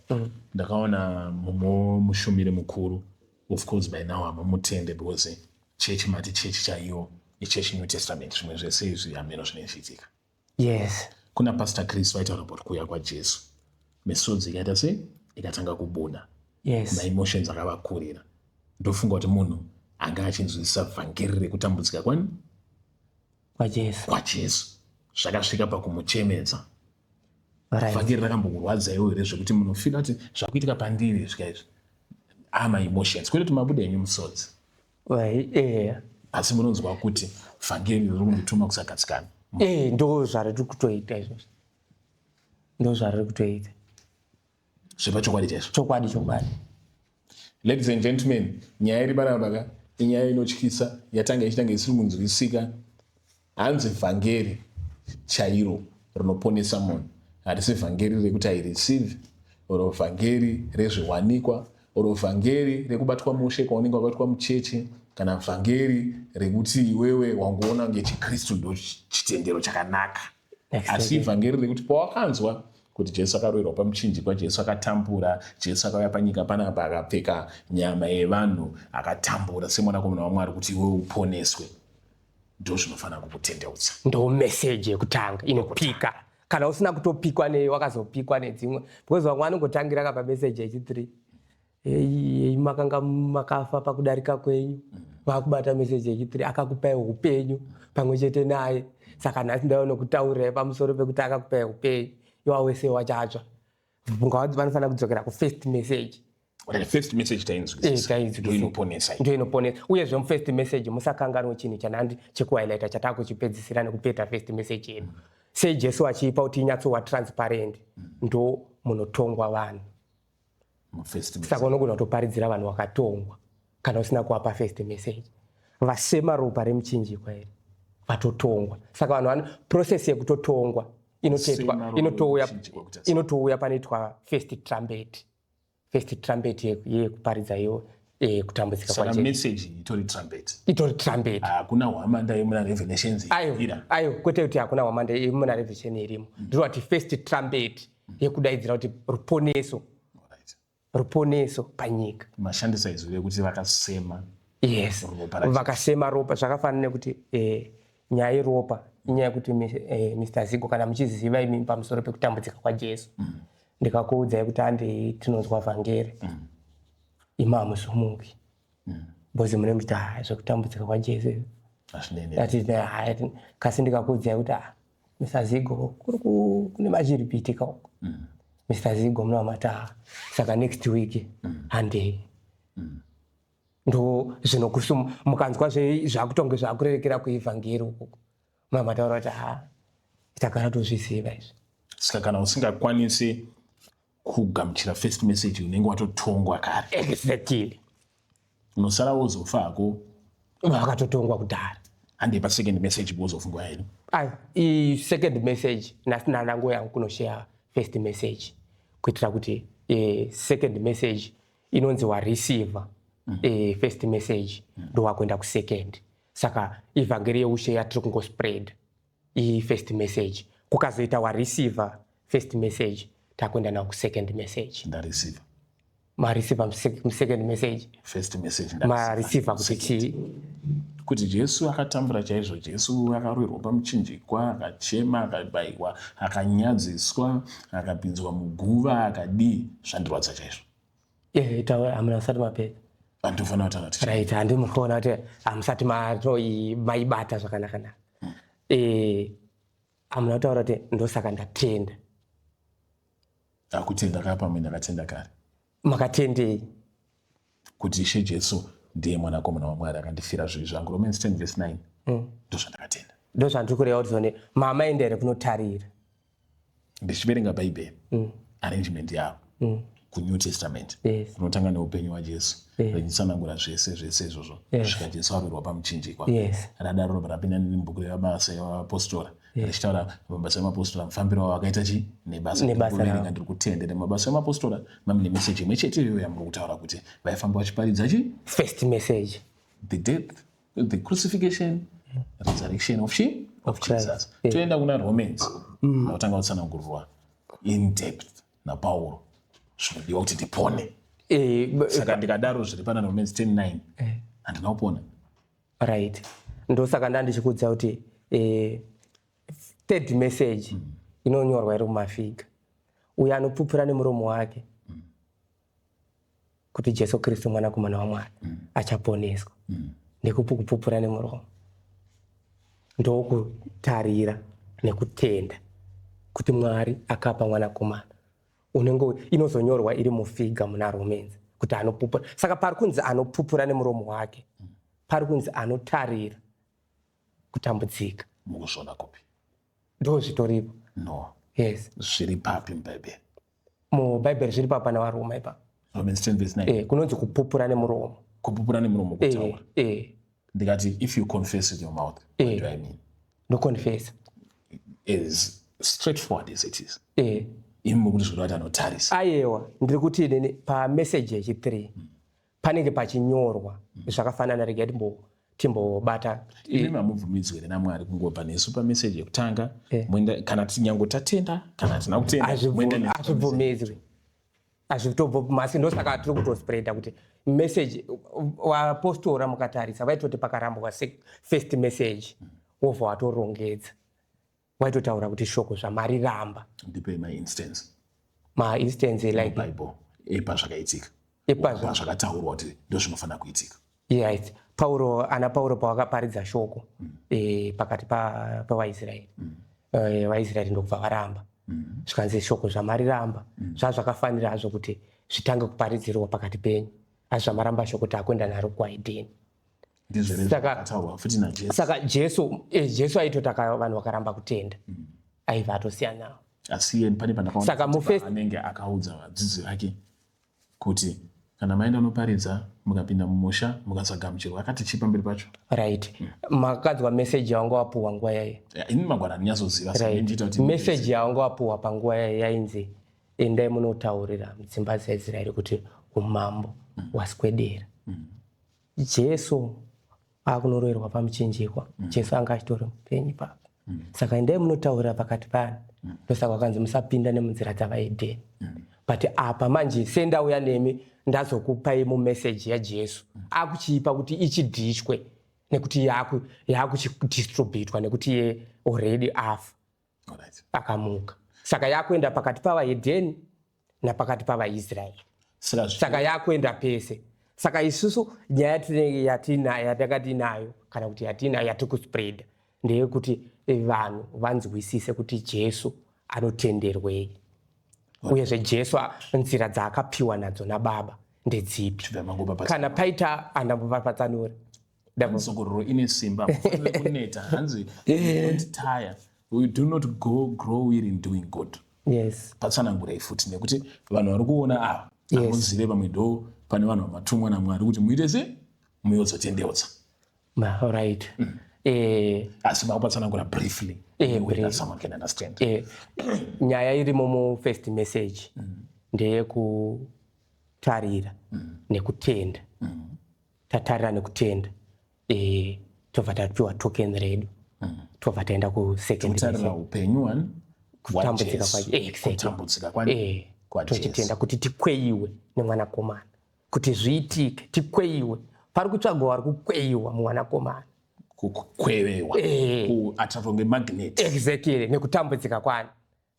ndakaona mumwe mushumiri mukuru. Of course by now hamumutende, because chechi mati chechi chaiyo ichechi New Testament, zvimwe zvese izvi hameno zvinenge zvichiitika. Kuna Pastor Chris vaitaura about kuuya kwaJesu, misodzi ikaita sei, ikatanga kubuda. Maemotions akavakurira. Ndofunga kuti munhu anga achinzwisisa vhangeri rekutambudzika kwani? KwaJesu. KwaJesu. Zvakasvika pakumuchemedza. Vhangeri rakambokurwadza iwo here, zvekuti munofila kuti zvakuitika pandiri svika izvi amaemotions, kwete kuti mabuda henyu musodzi, asi munonzwa kuti vhangeri riri kundituma kusagadzikana? Ndo zvariri kutoita izvozvo, ndo zvariri kutoita. Zvepachokwadi chaizvo? Chokwadi, chokwadi. Ladies and gentlemen, nyaya iri panapa ka inyaya inotyisa, yatanga ichitanga isiri kunzwisika. Hanzi vhangeri chairo rinoponesa munhu harisi vhangeri rekuti aireceive, or vhangeri rezviwanikwa, or vhangeri rekubatwa mushe kwaunenge wabatwa mucheche, kana vhangeri rekuti iwewe wangoona kunge chiKristu ndo chitendero chakanaka, asi vhangeri rekuti pawakanzwa kuti Jesu akaroverwa pamuchinjikwa, Jesu akatambura, Jesu akauya panyika panapa akapfeka nyama yevanhu, akatambura semwanakomana waMwari kuti iwe uponeswe, ndo zvinofanira kukutendeutsa. Ndo meseji yekutanga inopika. Kana usina kutopikwa nei, wakazopikwa nedzimwe, because vamwe vanongotangira kapa meseji yechi3, "Ei, makanga makafa pakudarika kwenyu." Vakubata meseji yechi3, "Akakupai upenyu pamwe chete naye. Saka nhasi ndauya nokutaurirai pamusoro pekuti akakupai upenyu." Iwa wese wachatsva vanofanira kudzokera kufirst message. Right, first message tainzwisisa. Tainzwisisa. Ndo inoponesa iyi. Ndo inoponesa. Uyezve mufirst message musakanganwe chinhu chanandi chekuhighlighta chatakuchipedzisira nekupeta first message yedu. Sei Jesu achiipa kuti inyatsova transparent? Ndo munotongwa vanhu. Mufirst message. Saka unogona kutoparidzira vanhu vakatongwa kana usina kuvapa first message. Vasema ropa remuchinjikwa iri, vatotongwa. Saka vanhu vano process yekutotongwa inotoitwa Sema ropa inotouya remuchinjikwa kuti asi- inotouya panoitwa first trumpet, first trumpet yekuparidza iyo kutambudzika Saka kwaJesu. Message itori trumpet? Itori trumpet. Hakuna hwamanda yemuna Revelations? Ayo. Ira. Ayo, kwete kuti hakuna hwamanda yemuna Revelation irimo. Ndinoti first trumpet yekudaidzira kuti ruponeso, ruponeso panyika. Mashandisa izwi rekuti vakasema ropa raJesu. Vakasema ropa. Zvakafanana nekuti nyaya yeropa inyaya yekuti Mr Zigo, kana muchiziva imi pamusoro pekutambudzika kwaJesu, ndikakuudzai kuti handei tinonzwa vhangeri, imi hamusumuki, because mune muchiti, "Ah, zvekutambudzika kwaJesu Hazvinei." Ati, "Ah," kasi ndikakuudzai kuti, "Ah, Mr Zigo, kuri kune machiri kuitika uko," Mr Zigo munamata, "Ah, saka next week handei." Ndo zvinokusuma mukanzwa zvakutonge zvakurerekera kuivhangeri ukoko, munamataura kuti, "Ha, tagara tozviziva izvi." Saka kana usingakwanisi kugamuchira first message, unenge watotongwa kare? Exactly. Unosara wozofa hako. Vakatotongwa kudhara. Handei pasecond message bozofungwa hedu. Ayo i second message. Nhasi nanango yangu kunoshare first message kuitira kuti second message inonzi wareceiver first message, ndowakuenda kusecond. Saka ivhangeri yeushe yatiri kungospread i first message. Kukazoita wareceiver first message, takuenda nawo kusecond message. Ndareceive. Mareceiver musecond message? First message. Mareceiver kuti chii? Kuti Jesu akatambura chaizvo, Jesu akarwirwa pamuchinjikwa, akachema, akabayiwa, akanyadziswa, akapinzwa muguva, akadii. Zvandirwadza chaizvo. Taura, hamuna usati mapedza. Andofanira kutaura kuti Right, handi mukuona kuti hamusati maibata zvakanaka naka. Hamuna kutaura kuti ndosaka ndatenda. Akutenda kapamwe ndakatenda kare. Makatendei? Kuti Ishe Jesu ndiye mwanakomana waMwari akandifira zvivi zvangu. Romans 10 verse 9. Ndozvandakatenda. Ndozvandiri kureva kuti zone mamaenda here kunotarira? Ndichiverenga Bhaibheri, arrangement yavo kuNew Testament kunotanga neupenyu hwaJesu, richitsanangura zvese zvese izvozvo kusvika Jesu arwerwa pamuchinjikwa. Radaro robva rapinda nemubhuku remabasa evapostora, richitaura mabasa emapostora, mufambiro wavo akaita chi nebasa. Nebasa Ndiri kuverenga, ravo. ndiri kutenda nemabasa emapostora mamune meseji imwe chete iyoyo yamuri kutaura kuti vaifamba vachiparidza chi First message. The death, the crucifixion, resurrection of chi of Christ. Jesus. Toenda kuna Romans, ndakutanga kutsanangurwa in depth naPauro zvinodiwa kuti ndipone. Saka ndikadaro zviri pana Romans 10:9, handina kupona. Right, ndosaka ndandichikudza kuti third message inonyorwa iri kumafiga. Uyo anopupura nemuromo wake kuti Jesu Kristu mwanakomana waMwari achaponeswa. Ndekupi kupupura nemuromo? Ndokutarira nekutenda kuti Mwari akapa mwanakomana. Unenge inozonyorwa iri mufiga muna Romans kuti anopupura. Saka pari kunzi anopupura nemuromo wake, pari kunzi anotarira kutambudzika. Mukuzviona kupi? Ndo zvitoripo. No. Yes. Zviri papi muBhaibheri? Mubhaibheri zviri papa naVaroma ipapo. Romans 10 verse 9. Kunonzi kupupura nemuromo. Kupupura nemuromo, kutaura. Ndikati if you confess with your mouth, what do I mean? Noconfessa. As straightforward as it is, imi mukuti zvireva kuti anotarisa. Ayewa, ndiri kuti inini pameseji yechi3 panenge pachinyorwa zvakafanana. Regai timbobata. Imi mamubvumidzwi here naMwari kungobva nesu pameseji yekutanga, moenda, kana tinyange tatenda kana hatina kutenda, moenda nesu? Hazvibvumidzwi, hazvitobvo masi. Ndosaka tiri kutospreada kuti message vapostora mukatarisa vaitoti pakarambwa first message, wobva watorongedza, waitotaura kuti shoko zvamariramba. Ndipei mainstance. Mainstance like? Bible epazvakaitika. Pazvakataurwa kuti ndo zvinofanira kuitika. Right, Pauro, ana Pauro pawakaparidza shoko pakati pavaIsraeri, vaIsraeri ndokubva varamba, zvikanzi shoko zvamariramba zvazvakafanira hazvo kuti zvitange kuparidzirwa pakati penyu, asi zvamaramba shoko taakuenda naro kuvaHedheni. Ndizvo zvakataurwa futi naJesu. Saka Jesu, Jesu aitoti vanhu vakaramba kutenda, aibva atosiyana navo. Asi iye pane pandakaona Saka kuti paanenge akaudza vadzidzi vake kuti kana maenda unoparidza, mukapinda mumusha mukasagamuchirwa, akati chii pamberi pacho? Right, makadzwa meseji yawanga wapuhwa nguva yayi? Ini magwana handinyazoziva, saka ndichiita kuti Meseji yawanga wapuhwa panguva yayi yainzi endai munotaurira mudzimba dzaIsraeri kuti umambo hwaswedera. Jesu akunoroverwa pamuchinjikwa, Jesu anga achitori mupenyu ipapo. Saka endai munotaurira pakati pani. Ndosaka wakanzi musapinda nemunzira dzavaHedheni. But apa manje sendauya nemi, ndazokupai mumeseji yaJesu akuchiipa kuti ichidhishwe nekuti yakuchidistributwa nekuti iye already afa, akamuka. Saka yakuenda pakati pavaHedheni napakati pavaIsraeri. Saka Saka yakuenda pese. Saka isusu nyaya yatinenge yatinayo, yatakatinayo, kana kuti yatinayo yatiri kuspreada ndeyekuti vanhu vanzwisise kuti Jesu anotenderwei, uyezve Jesu nzira dzaakapiwa nadzo naBaba ndedzipi. Chibva mangopa. Kana paita andambopatsanura. Songororo ine simba. Mufanire kuneta, hanzi don't tire, we do not go grow weary in doing good. Patsanangurei futi nekuti vanhu vari kuona ava hamuzive, vamwe ndo pane vanhu vamatumwa naMwari kuti muite se muyodzotendeutsa. Right. Asi makupatsanangura briefly, in a way that someone can understand. Nyaya irimo mufirst message ndeyekutarira nekutenda. Tatarira nekutenda, tobva tapiwa token redu, tobva taenda kusecond Kutarira message. Upenyu wani? Kutambudzika Jesu. Exactly. Kutambudzika kwani? KwaJesu. Tochitenda kuti tikweyiwe nemwanakomana, kuti zviitike tikweyiwe. Pari kutsvagwa vari kukweyiwa mumwanakomana. Kukwevewa, kuattractwa ngemagnet. Exactly, nekutambudzika kwani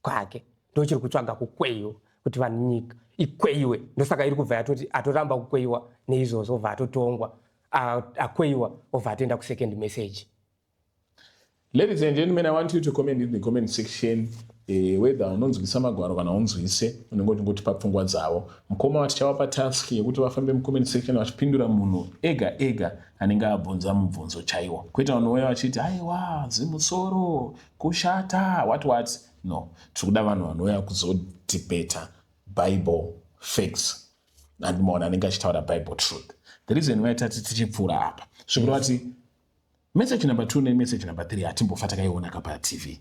kwake ndochiri kutsvaga kukweyiwa, kuti vanhu, nyika ikweyiwe. Ndosaka iri kubva yatoti atoramba kukweyiwa neizvozvo, obva atotongwa. Akweyiwa, obva atoenda kusecond message. Ladies and gentlemen, I want you to comment in the comment section. Whether unonzwisa magwaro kana unzwise, unenge uchingotipa pfungwa dzavo. Mukoma vatichavapa task yekuti vafambe mucomment section vachipindura munhu ega ega anenge abvunza mubvunzo chaiwo, kwete vanouya vachiti, "Aiwa, zimusoro kushata," what what. No, tiri kuda vanhu vanouya kuzodebata Bible facts, handimaona, anenge achitaura Bible truth. The reason why tati tichipfuura apa, zvikureva kuti message number 2 nemessage number 3 hatimbofa takaiona kapaTV.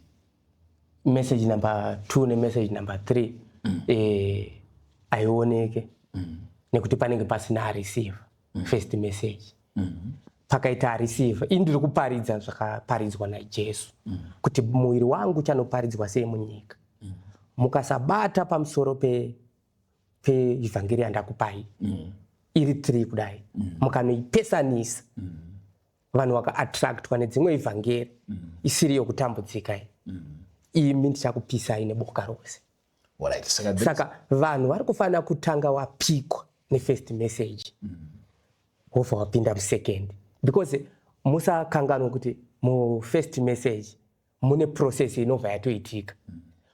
Message number 2 nemessage number 3 haioneke nekuti panenge pasina areceive first message. Pakaita areceive, ini ndiri kuparidza zvakaparidzwa naJesu, kuti muviri wangu uchanoparidzwa sei munyika. Mukasabata pamusoro peevhangeri yandakupai iri 3 kudai, mukanoipesanisa, vanhu vakaattractwa nedzimwe evhangeri isiri yokutambudzika iyi, imi ndichakupisai neboka rose. Alright, saka Saka vanhu vari kufanira kutanga wapikwa nefirst message, wobva wapinda musecond, because musakanganwa kuti mufirst message mune process inobva yatoitika,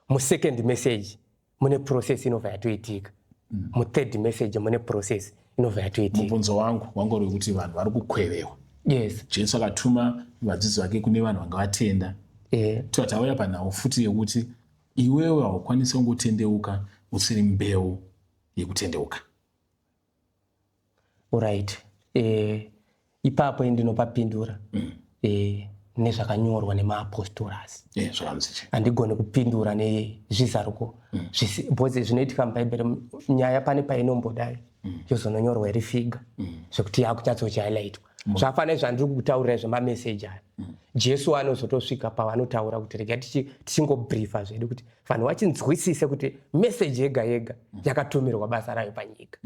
musecond message mune process inobva yatoitika, muthird message mune process inobva yatoitika. Mubvunzo wangu wanga uri wekuti vanhu vari kukwevewa. Jesu akatuma vadzidzi vake kune vanhu vanga vatenda. Tobva tauya panhau futi yekuti iwewe haukwanisi kungotendeuka usiri mbeu yekutendeuka. Right, ipapo ndinopapindura nezvakanyorwa nemaapostorasi. Zvakanzi chii? Handigoni kupindura nezvizaruko because zvinoitika mubhaibheri, nyaya pane painombodai yozononyorwa iri figure zvekuti yakunyatsochihighlightwa. Zvafanira zvandiri kutaurira zvemameseji aya, Jesu anozotosvika pavanotaura kuti rega tichingobriefa zvedu kuti vanhu vachinzwisise kuti meseji yega yega yakatumirwa basa rayo panyika.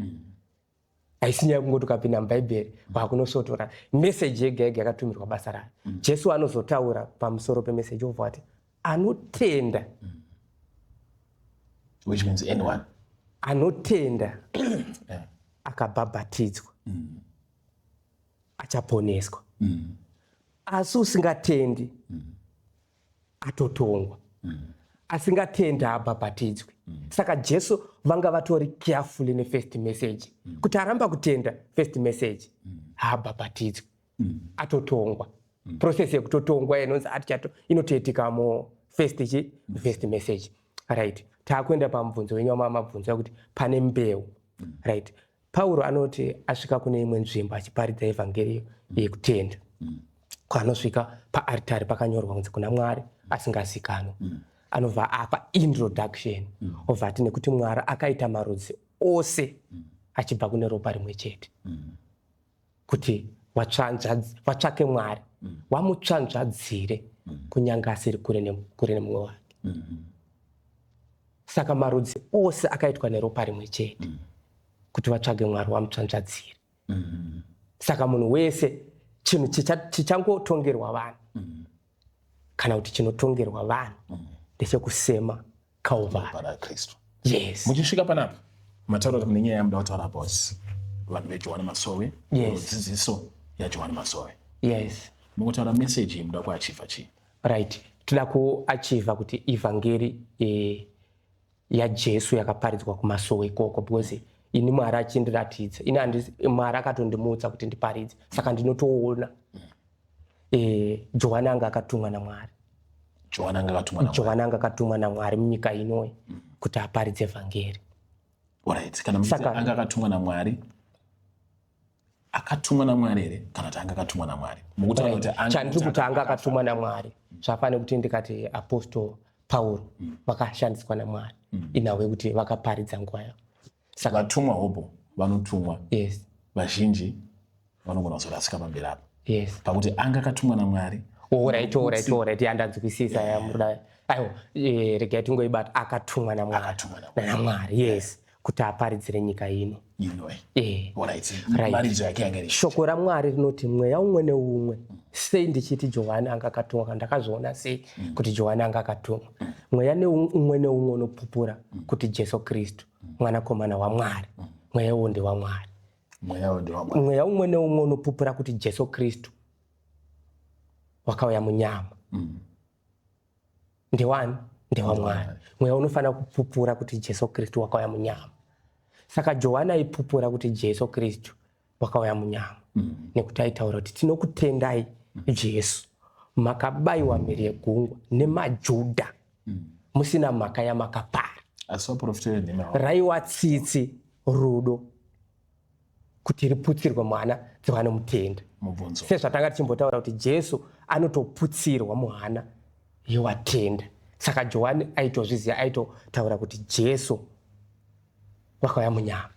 Haisi nyaya yekungoti ukapinda mubhaibheri wakunosotora. Meseji yega yega yakatumirwa basa rayo. Jesu anozotaura pamusoro pemeseji, obva ati anotenda, Which means anyone. Anotenda akabhabhatidzwa achaponeswa, asi usingatendi atotongwa. Asingatendi haabhabhatidzwi. Saka Jesu vanga vatori carefully nefirst message, kuti aramba kutenda first message haabhabhatidzwi, atotongwa. Process yekutotongwa inonzi atichato inotoitika mu first chi first message. Right, taakuenda pamubvunzo wenyu wamamabvunzo yekuti pane mbeu. Right, Pauro anoti asvika kune imwe nzvimbo achiparidza evhangeri yekutenda, kwanosvika paaritari pakanyorwa kunzi, "Kuna Mwari asingazikanwi." Anobva apa introduction, obva ati, nekuti Mwari akaita marudzi ose achibva kune ropa rimwe chete, kuti vatsvake Mwari, vamutsvanzvadzire kunyange asiri kure nemumwe wake. Saka marudzi ose akaitwa neropa rimwe chete kuti vatsvage Mwari, vamutsvanzvadzire. Saka munhu wese, chinhu chichangotongerwa vanhu, kana kuti chinotongerwa vanhu, ndechekusema Calvary. Ropa raKristu. Yes. Muchisvika panapa, mataura kuti mune nyaya yamuda kutaura about vanhu veJohani Masowe. Dzidziso yaJohani Masowe. Mukutaura meseji, muda kuachieva chii? Right, toda kuachieva kuti ivhangeri yaJesu yakaparidzwa kumasowe ikoko, because ini Mwari achindiratidza, ini Mwari akatondimutsa kuti ndiparidze, saka ndinotoona Johani anga akatumwa naMwari. Johani anga akatumwa naMwari. Johani anga akatumwa naMwari munyika inoyi kuti aparidze vhangeri. Alright, kana muchiti anga akatumwa naMwari, akatumwa naMwari here, kana kuti anga akatumwa naMwari? Mukutaura kuti Chandiri kuti anga akatumwa naMwari, zvafanira kuti ndikati Apostle Pauro vakashandiswa naMwari inhau yekuti vakaparidza nguva yavo. Saka Vatumwa hopo vanotumwa. Vazhinji vanogona kuzorasika pamberi apo. Pakuti anga akatumwa naMwari. Alright, yandanzwisisa yamuruda. Aiwa, regai tingoibata, akatumwa naMwari. Akatumwa naMwari. NaMwari, yes, kuti aparidzire nyika ino. Inoe. Alright. Right. Maridzo yake yanga iri? Shoko raMwari rinoti mweya umwe neumwe. Sei ndichiti Johani anga akatumwa, kana ndakazviona sei kuti Johani anga akatumwa? Mweya umwe neumwe unopupura kuti Jesu Kristu mwanakomana waMwari, mweya uwo ndewamwari. Mweya ndewamwari. Mweya umwe neumwe unopupura kuti Jesu Kristu wakauya munyama ndewani? Ndewamwari. Mweya unofanira kupupura kuti Jesu Kristu wakauya munyama. Saka Johani aipupura kuti Jesu Kristu wakauya munyama nekuti aitaura kuti tinokutendai Jesu, makabayiwa mhiri yegungwa nemaJudha musina mhaka yamakapara. Asi vaprofita venhema Raiwa tsitsi, rudo kuti riputsirwe muhana dzevanomutenda. Mubvunzo. Sezvatanga tichimbotaura kuti Jesu anotoputsirwa muhana yewatenda. Saka Johani aitozviziva, aitotaura kuti Jesu wakauya munyama,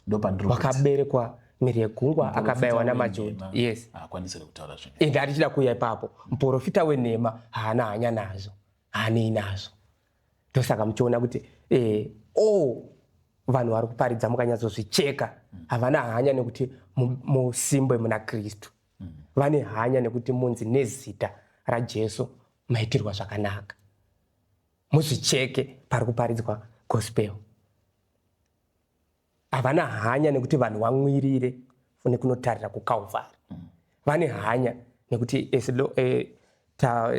Ndopandiri kuti wakaberekwa mhiri yegungwa, muprofita akabayiwa namaJudha. wenhema Yes. Haakwanisi kutaura zvinhu. Ende atichida kuuya ipapo, muprofita wenhema haana hanya nazvo, haanei nazvo. Ndosaka muchiona kuti all vanhu vari kuparidza, mukanyatsozvicheka, havana hanya nekuti musimbe muna Kristu. Vane hanya nekuti munzi nezita raJesu maitirwa zvakanaka. Muzvicheke pari kuparidzwa gospel. Havana hanya nekuti vanhu vamwirire nekunotarira kuCalvary. Vane hanya nekuti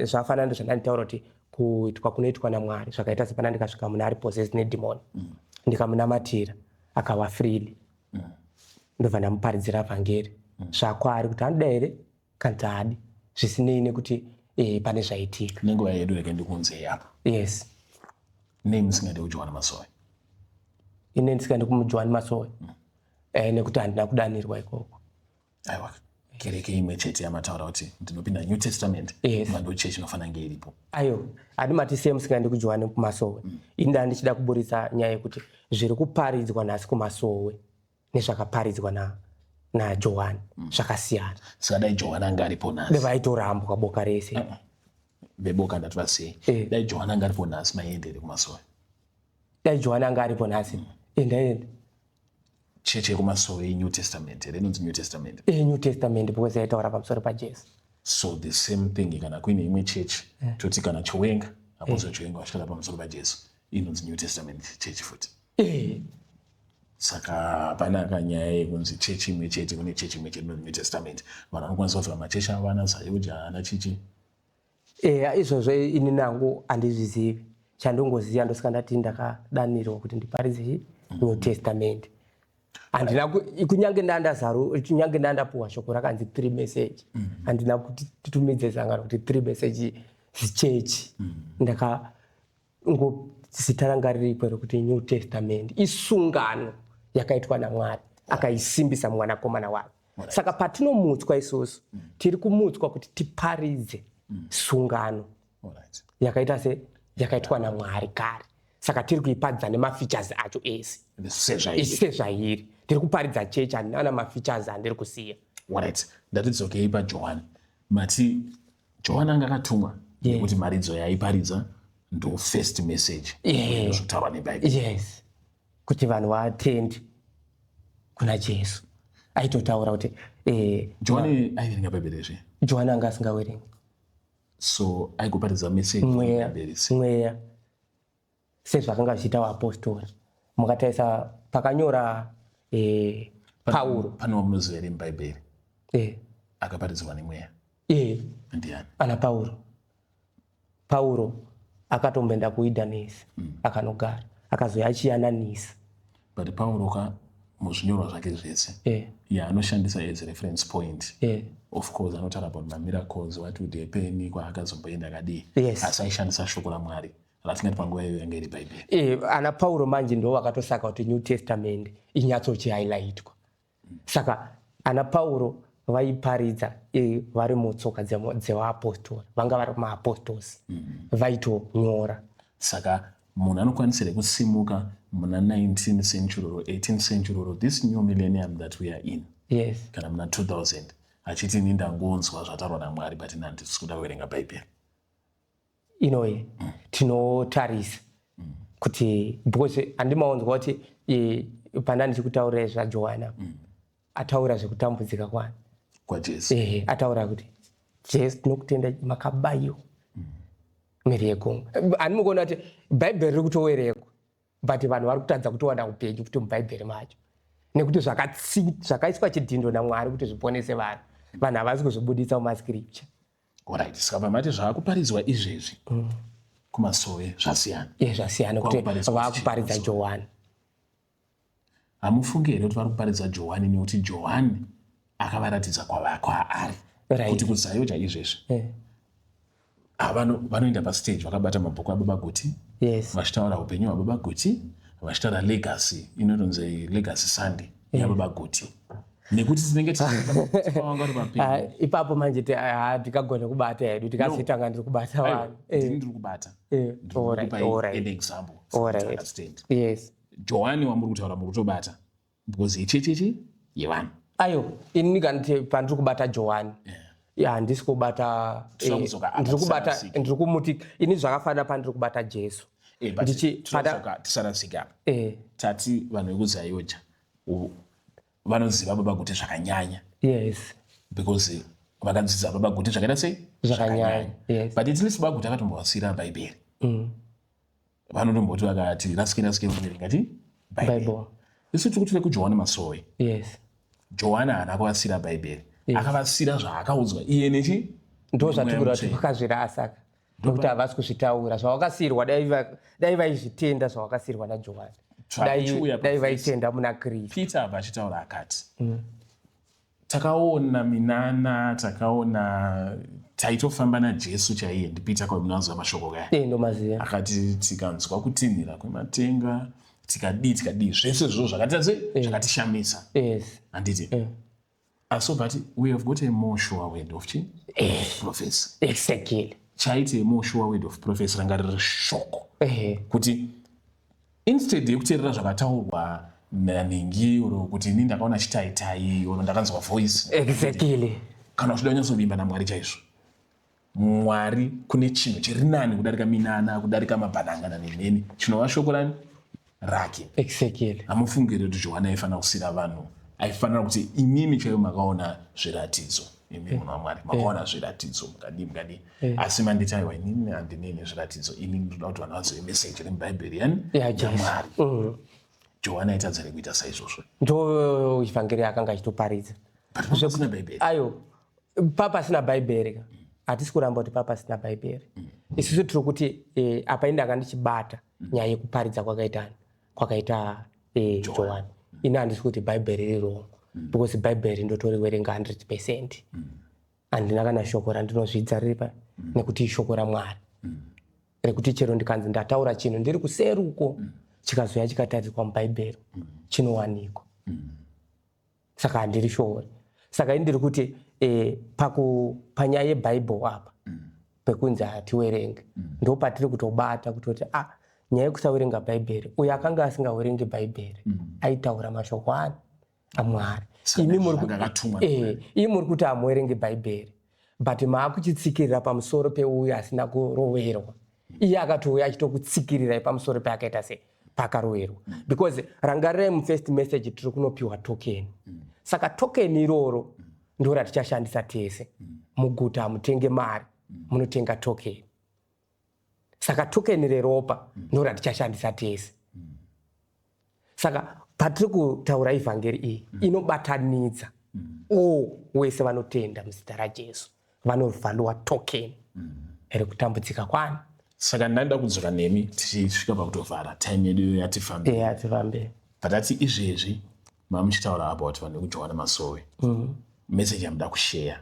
zvafanana zvandanditaura kuti kuitwa kunoitwa naMwari zvakaita sepana ndikasvika munhu ari possessed nedemon, ndikamunamatira akava freely, ndobva ndamuparidzira vhangeri, zvakwaari kuti anoda here kana kuti haadi, zvisinei nekuti pane zvaitika. Nenguva yedu, rege ndikunzei apa. Yes. Nei musingade kuJohani Masowe? Ine ndisingandi kumuJohani Masowe nekuti handina kudanirwa ikoko. Aiwa, kereke imwe chete yamataura kuti ndinopinda New Testament, Yes. ndo chechi inofanira kunge iripo. Ayo handi mati sei musingaendi kuJohani kumasowe? Ini ndaa ndichida kuburitsa nyaya yekuti zviri kuparidzwa nhasi kumasowe nezvakaparidzwa naJohani zvakasiyana. Saka dai Johani anga aripo nhasi, Vaitorambwa boka rese. Veboka ndati vasei. Dai Johani anga aripo nhasi, maienda here kumasowe? Dai Johani anga aripo nhasi, endaenda. Chechi yekumasowe iNew Testament here? Inonzi New Testament? New Testament, because yaitaura pamusoro paJesu. So the same thing, kana kuine imwe chechi, toti kana Chiwenga, Apostle Chiwenga vachitaura pamusoro paJesu, inonzi New Testament chechi futi. Saka hapana kanyaya yekunzi chechi imwe chete, kune chechi imwe chete inonzi New Testament. Vanhu vanokwanisa kuvhura machechi avo, ana ZAOGA, ana chichi. Izvozvo ini nangu handizvizivi. Chandongoziva, ndosaka ndati ndakadanirwa kuti ndiparidze New Testament. Handina kunyange ndandazaru, kunyange ndandapuwa shoko rakanzi three message, handina kuti titumidze sangano kuti three message zichechi. Ndaka ngo zita ranga riripo rekuti New Testament isungano yakaitwa naMwari, akaisimbisa mwanakomana wake. Saka patinomutswa isusu, tiri kumutswa kuti tiparidze sungano yakaita se yakaitwa naMwari kare. Saka tiri kuiparidza nemafeatures acho ese. Sezvairi. Sezvairi. Tiri kuparidza chechi, handina mafeatures andiri kusiya. Alright, ndatidzokei paJohani. Mati Johani anga akatumwa nekuti mharidzo yaaiparidza ndo first message inozvotaurwa neBhaibheri. Yes, kuti vanhu vatende kuna Jesu. Aitotaura kuti Johani aiverenga Bhaibheri zve? Johani anga asingawerengi. So aigoparidza message Mweya. muBhaibheri se Mweya, sezvakanga zvichiita vapostori. Mukatarisa pakanyora Pauro. Pane wamunoziva here muBhaibheri akaparidzwa nemweya? Ndiani? Ana Pauro. Pauro akatomboenda kuwilderness, akanogara, akazoya achiyananisa. But Pauro ka, muzvinyorwa zvake zvese yaanoshandisa as reference point, of course anotaura about mamiracles, what would happen, kwaakazomboenda, akadii, asi aishandisa shoko raMwari ratingati panguva iyoyo yanga iri Bhaibheri. Ana Pauro manje ndo vakatosaka kuti New Testament inyatsochihighlightwa. Saka ana Pauro vaiparidza vari mutsoka dzevapostori, vanga vari maapostles, vaitonyora. Saka munhu anokwanisa here kusimuka muna 19th century or 18th century or this new millennium that we are in, kana muna 2000, achiti ini ndangonzwa zvataurwa naMwari, but ini handisi kuda kuverenga Bhaibheri? Inoyi tinotarisa kuti, because handimaonzwa kuti pana ndichikutaurirai zvaJohana, ataura zvekutambudzika kwani? KwaJesu. Ehe, ataura kuti Jesu, tinokutenda makabayiwa mhiri yegungwa. Handi mukuona kuti Bhaibheri riri kutowerekwa, but vanhu vari kutadza kutowana upenyu kuti muBhaibheri macho, nekuti zvakaiswa chidhindo naMwari kuti zviponese vanhu, vanhu havasi kuzvibudisa mumascripture. Alright, saka pamati zvaakuparidzwa izvezvi. Kumasowe zvasiyana. Ye, zvasiyana kuti vakuparidza Johani. Hamufungi here kuti vari kuparidza Johani nekuti Johani akavaratidza kwaari kuti kuZAOGA izvezvi vanoenda pastage vakabata mabhuku aBaba Guti, vachitaura upenyu hwaBaba Guti, vachitaura legacy inotonzi Legacy Sunday yaBaba Guti, nekuti tinenge Ah, ipapo manje hatikagone kubata hedu, tikazotanga ndiri kubata vanhu. Ndini ndiri kubata. Ndiri an example for to understand. Johani wamuri kutaura, muri kutobata because ichechechi yevanhu. Ayo, ini kanti pandiri kubata Johani, ya, handisi kubata Tinoda kudzoka apa. Ndiri kubata Tisarasike. Ndiri kumuti ini zvakafanana pandiri kubata Jesu. But tinodzoka, tisarasike apa. Tati vanhu vekuZAOGA vanoziva Baba Guti zvakanyanya because vakadzidza Baba Guti zvakaita sei? Zvakanyanya, yes. But at least Baba Guti akatombovasiyira Bhaibheri. Vanotomboti vakati rasike rasike kuverenga ti Bhaibheri. Bible. Isu tiri kuti vekuJohani Masowe, Johani haana kuvasiyira Bhaibheri. Akavasiyira zvaakaudzwa iye nechi Ndo Nemweya zvatiri kuti Mutsvene. vakazvirasa nekuti havasi kuzvitaura zvavakasiyirwa. Dai vaizvitenda zvavakasiyirwa naJohani, Twakuchiuya dai pavhesi. vaitenda muna Kristu. Peter abva achitaura akati, "Takaona minana, takaona, taitofamba naJesu chaiye." NdiPeter kwa munoziva mashoko kaya. Ndomaziva. Akati tikanzwa kutinhira kwematenga, tikadii, tikadii, zvese izvozvo zvakaita sei? Zvakatishamisa. Handiti? Asi obva ati, "We have got a more sure word of chi prophecy." Chaiti a more sure word of prophecy ranga riri shoko kuti instead yekuteerera zvakataurwa nanhingi oro kuti ini ndakaona chitaitai oro ndakanzwa voice, kana uchida kunyatsovimba naMwari chaizvo, Mwari kune chinhu chiri nani kudarika minana, kudarika mabhanangana nenheni, chinova shoko rani rake. Hamufungiri kuti Johani aifanira kusiyira vanhu, aifanira kuti, "Imimi chaivo makaona zviratidzo, imi munhu waMwari, makaona zviratidzo, mukadii, mukadii, asi manditi aiwa, inini handinei nezviratidzo, ini ndinoda kuti vanhu vazive meseji remuBhaibheri yani yaJesu." YaMwari. Johani aitadza rekuita saizvozvo? Ndo ivhangeri akanga achitoparidza. But pasina Bhaibheri. Ayo, papasina Bhaibheri ka, hatisi kuramba kuti papasina Bhaibheri. Isusu tiri kuti apa indanga ndichibata nyaya yekuparidza kwakaitani, kwakaita Johani. Ini handisi kuti Bhaibheri riri wrong, because Bhaibheri ndotoriwerenga 100%. Handina kana shoko randinozvidza riripa, nekuti ishoko raMwari rekuti chero ndikanzi ndataura chinhu ndiri kuseruko, chikazoya chikatariswa muBhaibheri, chinowanikwa. Saka handiri shori. Saka ini ndiri kuti panyaya yebhaibheri apa pekunzi hatiwerenge, ndo patiri kutobata kutoti a nyaya yekusawerenga Bhaibheri, uyo akanga asingawerengi Bhaibheri aitaura mashoko ani aMwari. Saka Imi muri zvanga akatumwa. Imi muri kuti hamuwerengi Bhaibheri, but maakuchitsikirira pamusoro peuyo asina kuroverwa. Iye akatouya achitokutsikirirai pamusoro peakaita sei, pakaroverwa, because rangarirai, mufirst message tiri kunopiwa token. Saka token iroro ndo ratichashandisa tese. Muguta hamutenge mari, munotenga token. Saka token reropa ndo ratichashandisa tese. Saka patiri kutaura ivhangeri iyi inobatanidza o wese vanotenda muzita raJesu vanovhaluwa token rekutambudzika kwani. Saka ndaida kudzoka nemi tichisvika pakutovhara, time yedu yatifambei. Yatifambe. Patati izvezvi mamuchitaura about vanhu vekuJohani Masowe, message yamuda kusheya,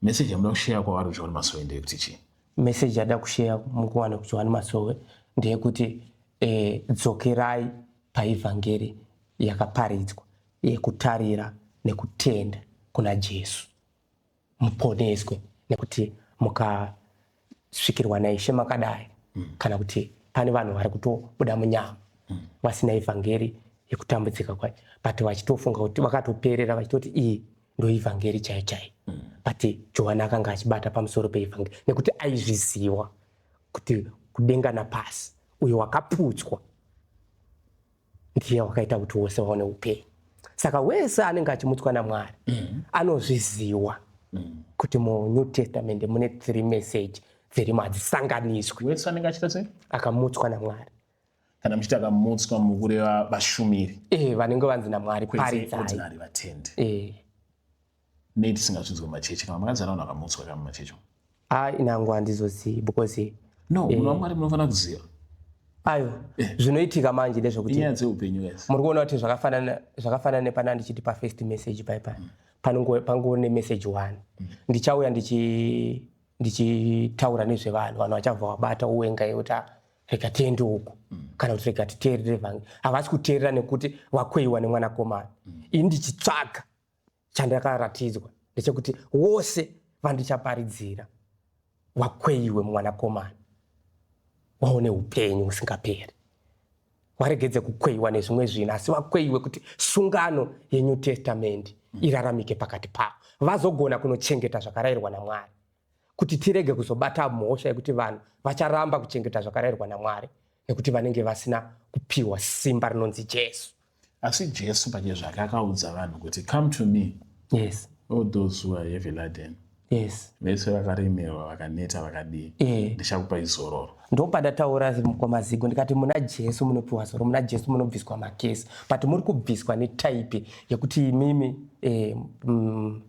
message yamuda kusheya kwavari kuJohani Masowe ndeyekuti chii? Message yada kusheya mukuwana kuJohani Masowe ndeyekuti dzokerai paivhangeri yakaparidzwa yekutarira nekutenda kuna Jesu, muponeswe, nekuti mukasvikirwa naIshe makadai, kana kuti pane vanhu vari kutobuda munyama vasina ivhangeri yekutambudzika kwayo, but vachitofunga kuti vakatoperera, vachitoti iyi ndo ivhangeri chaiyo chaiyo. But Johani akanga achibata pamusoro peivhangeri nekuti aizviziva kuti kudenga napasi uyo wakaputswa ndiye wakaita kuti wose waone upenyu. Saka wese anenge achimutswa naMwari anozviziva kuti muNew Testament mune three message dzirimo, hadzisanganiswi. Wese anenge achiita sei? Akamutswa naMwari. Kana muchiti akamutswa, mukureva vashumiri? Vanenge vanzi naMwari Kwete paridzai. Ordinary vatendi. Nei tisingazvinzwi mumachechi? Kana makazara vanhu vakamutswa kama mumachechi? A, inangu handizozivi because No, munhu waMwari, munofanira kuziva. Ayo, zvinoitika manje ndezvekuti inyaya dzeupenyu, guys. Muri kuona kuti zvakafanana nepana ndichiti pafirst message paipa panongori nemessage one. Ndichauya ndichitaura nezvevanhu, vanhu vachabva vabata uwenga kuti, "Ah, rega tiende uku," kana kuti, "Rega titeerere vhangi." Havasi kuteerera nekuti vakweyiwa nemwanakomana. Ini ndichitsvaga chandakaratidzwa ndechekuti wose vandichaparidzira wakweyiwe mumwanakomana, waone upenyu husingaperi, waregedze kukweyiwa nezvimwe zvinhu, asi vakweyiwe kuti sungano yeNew Testament iraramike pakati pavo, vazogona kunochengeta zvakarayirwa naMwari, kuti tirege kuzobata mhosva yekuti vanhu vacharamba kuchengeta zvakarayirwa naMwari nekuti vanenge vasina kupiwa simba rinonzi Jesu. Asi Jesu pachezvake akaudza vanhu kuti, "Come to me, all those who are heavy laden," vese vakaremerwa, vakaneta, vakadii, "Ndichakupai zororo." Ndopandataura kwamazigo ndikati muna Jesu munopiwa zoro, muna Jesu munobviswa macurse, but muri kubviswa netype yekuti imimi,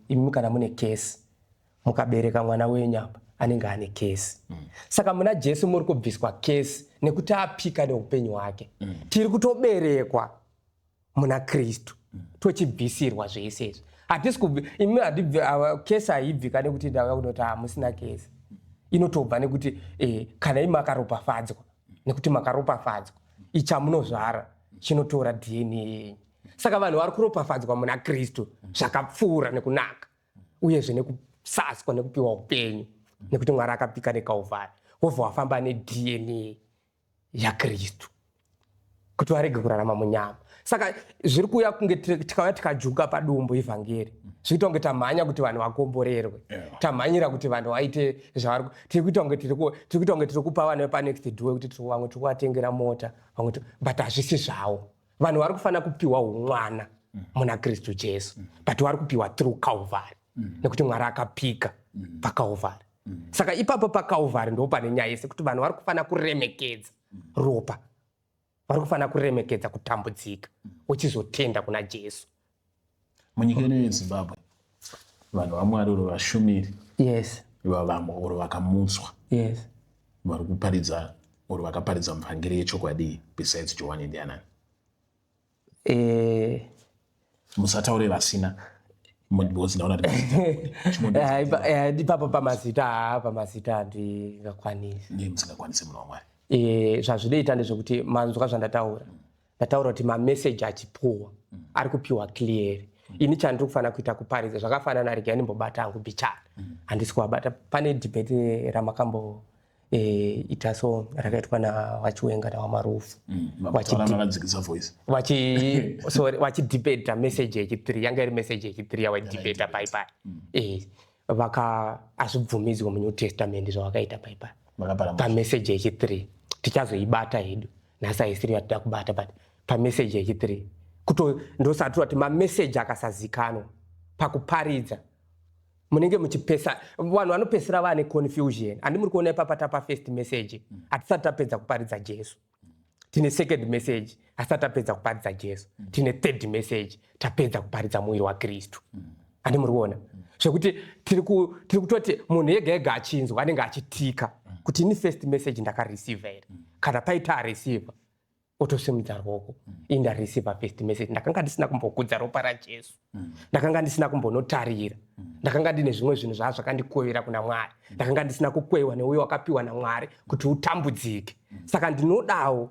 imimi kana mune curse, mukabereka mwana wenyu apa anenge ane curse. Saka muna Jesu muri kubviswa curse nekuti apika neupenyu hwake. Tiri kutoberekwa muna Kristu, tochibvisirwa zvese izvi. Hatisi imi curse haibvika nekuti ndauya kunoti hamusina curse. Inotobva nekuti kana imi makaropafadzwa, nekuti makaropafadzwa, ichamunozvara chinotora DNA yenyu. Saka vanhu vari kuropafadzwa muna Kristu zvakapfuura nekunaka, uyezve nekusaswa nekupiwa upenyu, nekuti Mwari akapika neKalvari, wobva wafamba neDNA yaKristu kuti varege kurarama munyama. Saka zviri kuuya kunge tikauya tikajuka padumbu ivhangeri, zvikuita kunge tamhanya kuti vanhu vakomborerwe, tamhanyira kuti vanhu vaite zvavari tiri kuita kunge tiri kuita kunge tiri kupa vanhu vepanext door kuti vamwe tiri kuvatengera mota, vamwe, but hazvisi zvavo. Vanhu vari kufanira kupiwa umwana muna Kristu Jesu, but vari kupiwa through Calvary, nekuti Mwari akapika paKalvari. Saka ipapo paKalvari ndo pane nyaya yese, kuti vanhu vari kufanira kuremekedza ropa, vari kufanira kuremekedza kutambudzika, uchizotenda kuna Jesu. Munyika ino yeZimbabwe, vanhu vaMwari uro vashumiri vamwe uro vakamutswa vari kuparidza uro vakaparidza muvhangeri yechokwadi besides Johani ndianani? Musataure vasina, because ndaona kuti ipapo pamazita, haa, pamazita handingakwanisi. Nei musingakwanisi, munhu waMwari? Zvazvinoita ndezvekuti manzwa zvandataura. Ndataura kuti mameseji achipuwa ari kupiwa clear. Ini chandiri kufanira kuita kuparidza zvakafanana. Regai ndimbobata hangu bichana, handisi kuvabata. Pane debate ramakambo ita so rakaitwa naVaChiwenga naVaMarufu. Makadzikisa voice. Vachi, sorry, vachidhibheta message yechi3, yanga iri message yechi3 yavaidhibheta paipai. Vaka hazvibvumidzwa muNew Testament zvavakaita paipai. Makapara. Pameseji yechi3 tichazoibata hedu nhasi, haisiri yatida kubata, but pameseji yechi3 kuto ndosati kuti mameseji akasazikanwa pakuparidza munenge muchipesa vanhu, vanopesera vane confusion. Handi muri kuona ipapa tapa first message, hatisati tapedza kuparidza Jesu. Tine second message, hasati tapedza kuparidza Jesu. Tine third message, tapedza kuparidza muviri waKristu. Handi muri kuona zvekuti tiri kutoti munhu ega ega achinzwa anenge achitika kuti, "Ini first message ndakareceiva here?" Kana paita areceiva, otosimudza ruoko, "Ini ndareceiva first message, ndakanga ndisina kumbokudza ropa raJesu, ndakanga ndisina kumbonotarira, ndakanga ndine zvimwe zvinhu zvaa zvakandikwevera kuna Mwari, ndakanga ndisina kukwewa neuyo wakapiwa naMwari kuti utambudzike. Saka ndinodawo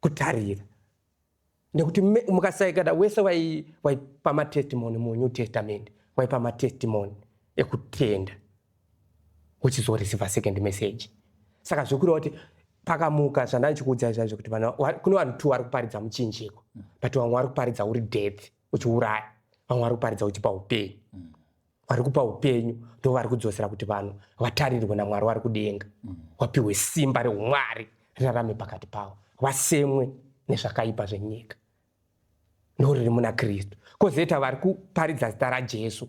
kutarira." Nekuti mukasaikana wese waipa matestimony muNew Testament waipa matestimony ekutenda, uchizoreceiva second message. Saka zvekureva kuti pakamuka zvandanichikuudzai zvaizvo kuti kune vanhu two vari kuparidza muchinjiko, but vamwe vari kuparidza uri death, uchiuraya, vamwe vari kuparidza uchipa upenyu. Vari kupa upenyu ndo vari kudzosera kuti vanhu vatarirwe naMwari vari kudenga, wapiwe simba reumwari rirarame pakati pavo, vasemwe nezvakaipa zvenyika ndo riri muna Kristu. Kwozoita vari kuparidza zita raJesu,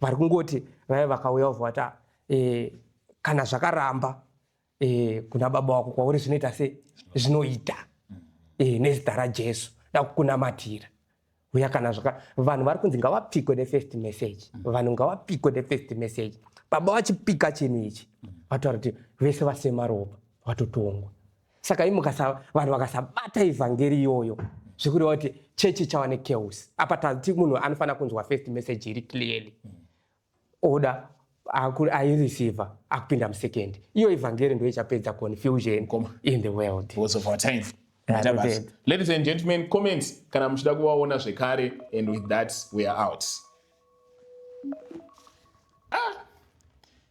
vari kungoti vaiva vakauya vobva vati, "Kana zvakaramba kuna baba wako, kwauri zvinoita se zvinoita. Nezita raJesu dakukunamatira, uya." Kana zvaka vanhu vari kunzi ngavapikwe nefirst message, vanhu ngavapikwe nefirst message. Baba vachipika chinhu ichi. Vataura kuti vese vasema ropa vatotongwa. Saka imi vanhu vakasabata ivhangeri iyoyo, zvekureva kuti chechi ichava nechaos. Apa tati munhu anofanira kunzwa first message iri clearly, oda aireceiva, akupinda musecond. Iyo ivhangeri ndo ichapedza confusion Koma. in the world. Because of our time. Yeah, Matabasa. noted. Ladies and gentlemen, comments kana muchida kuvaona zvekare, and with that we are out.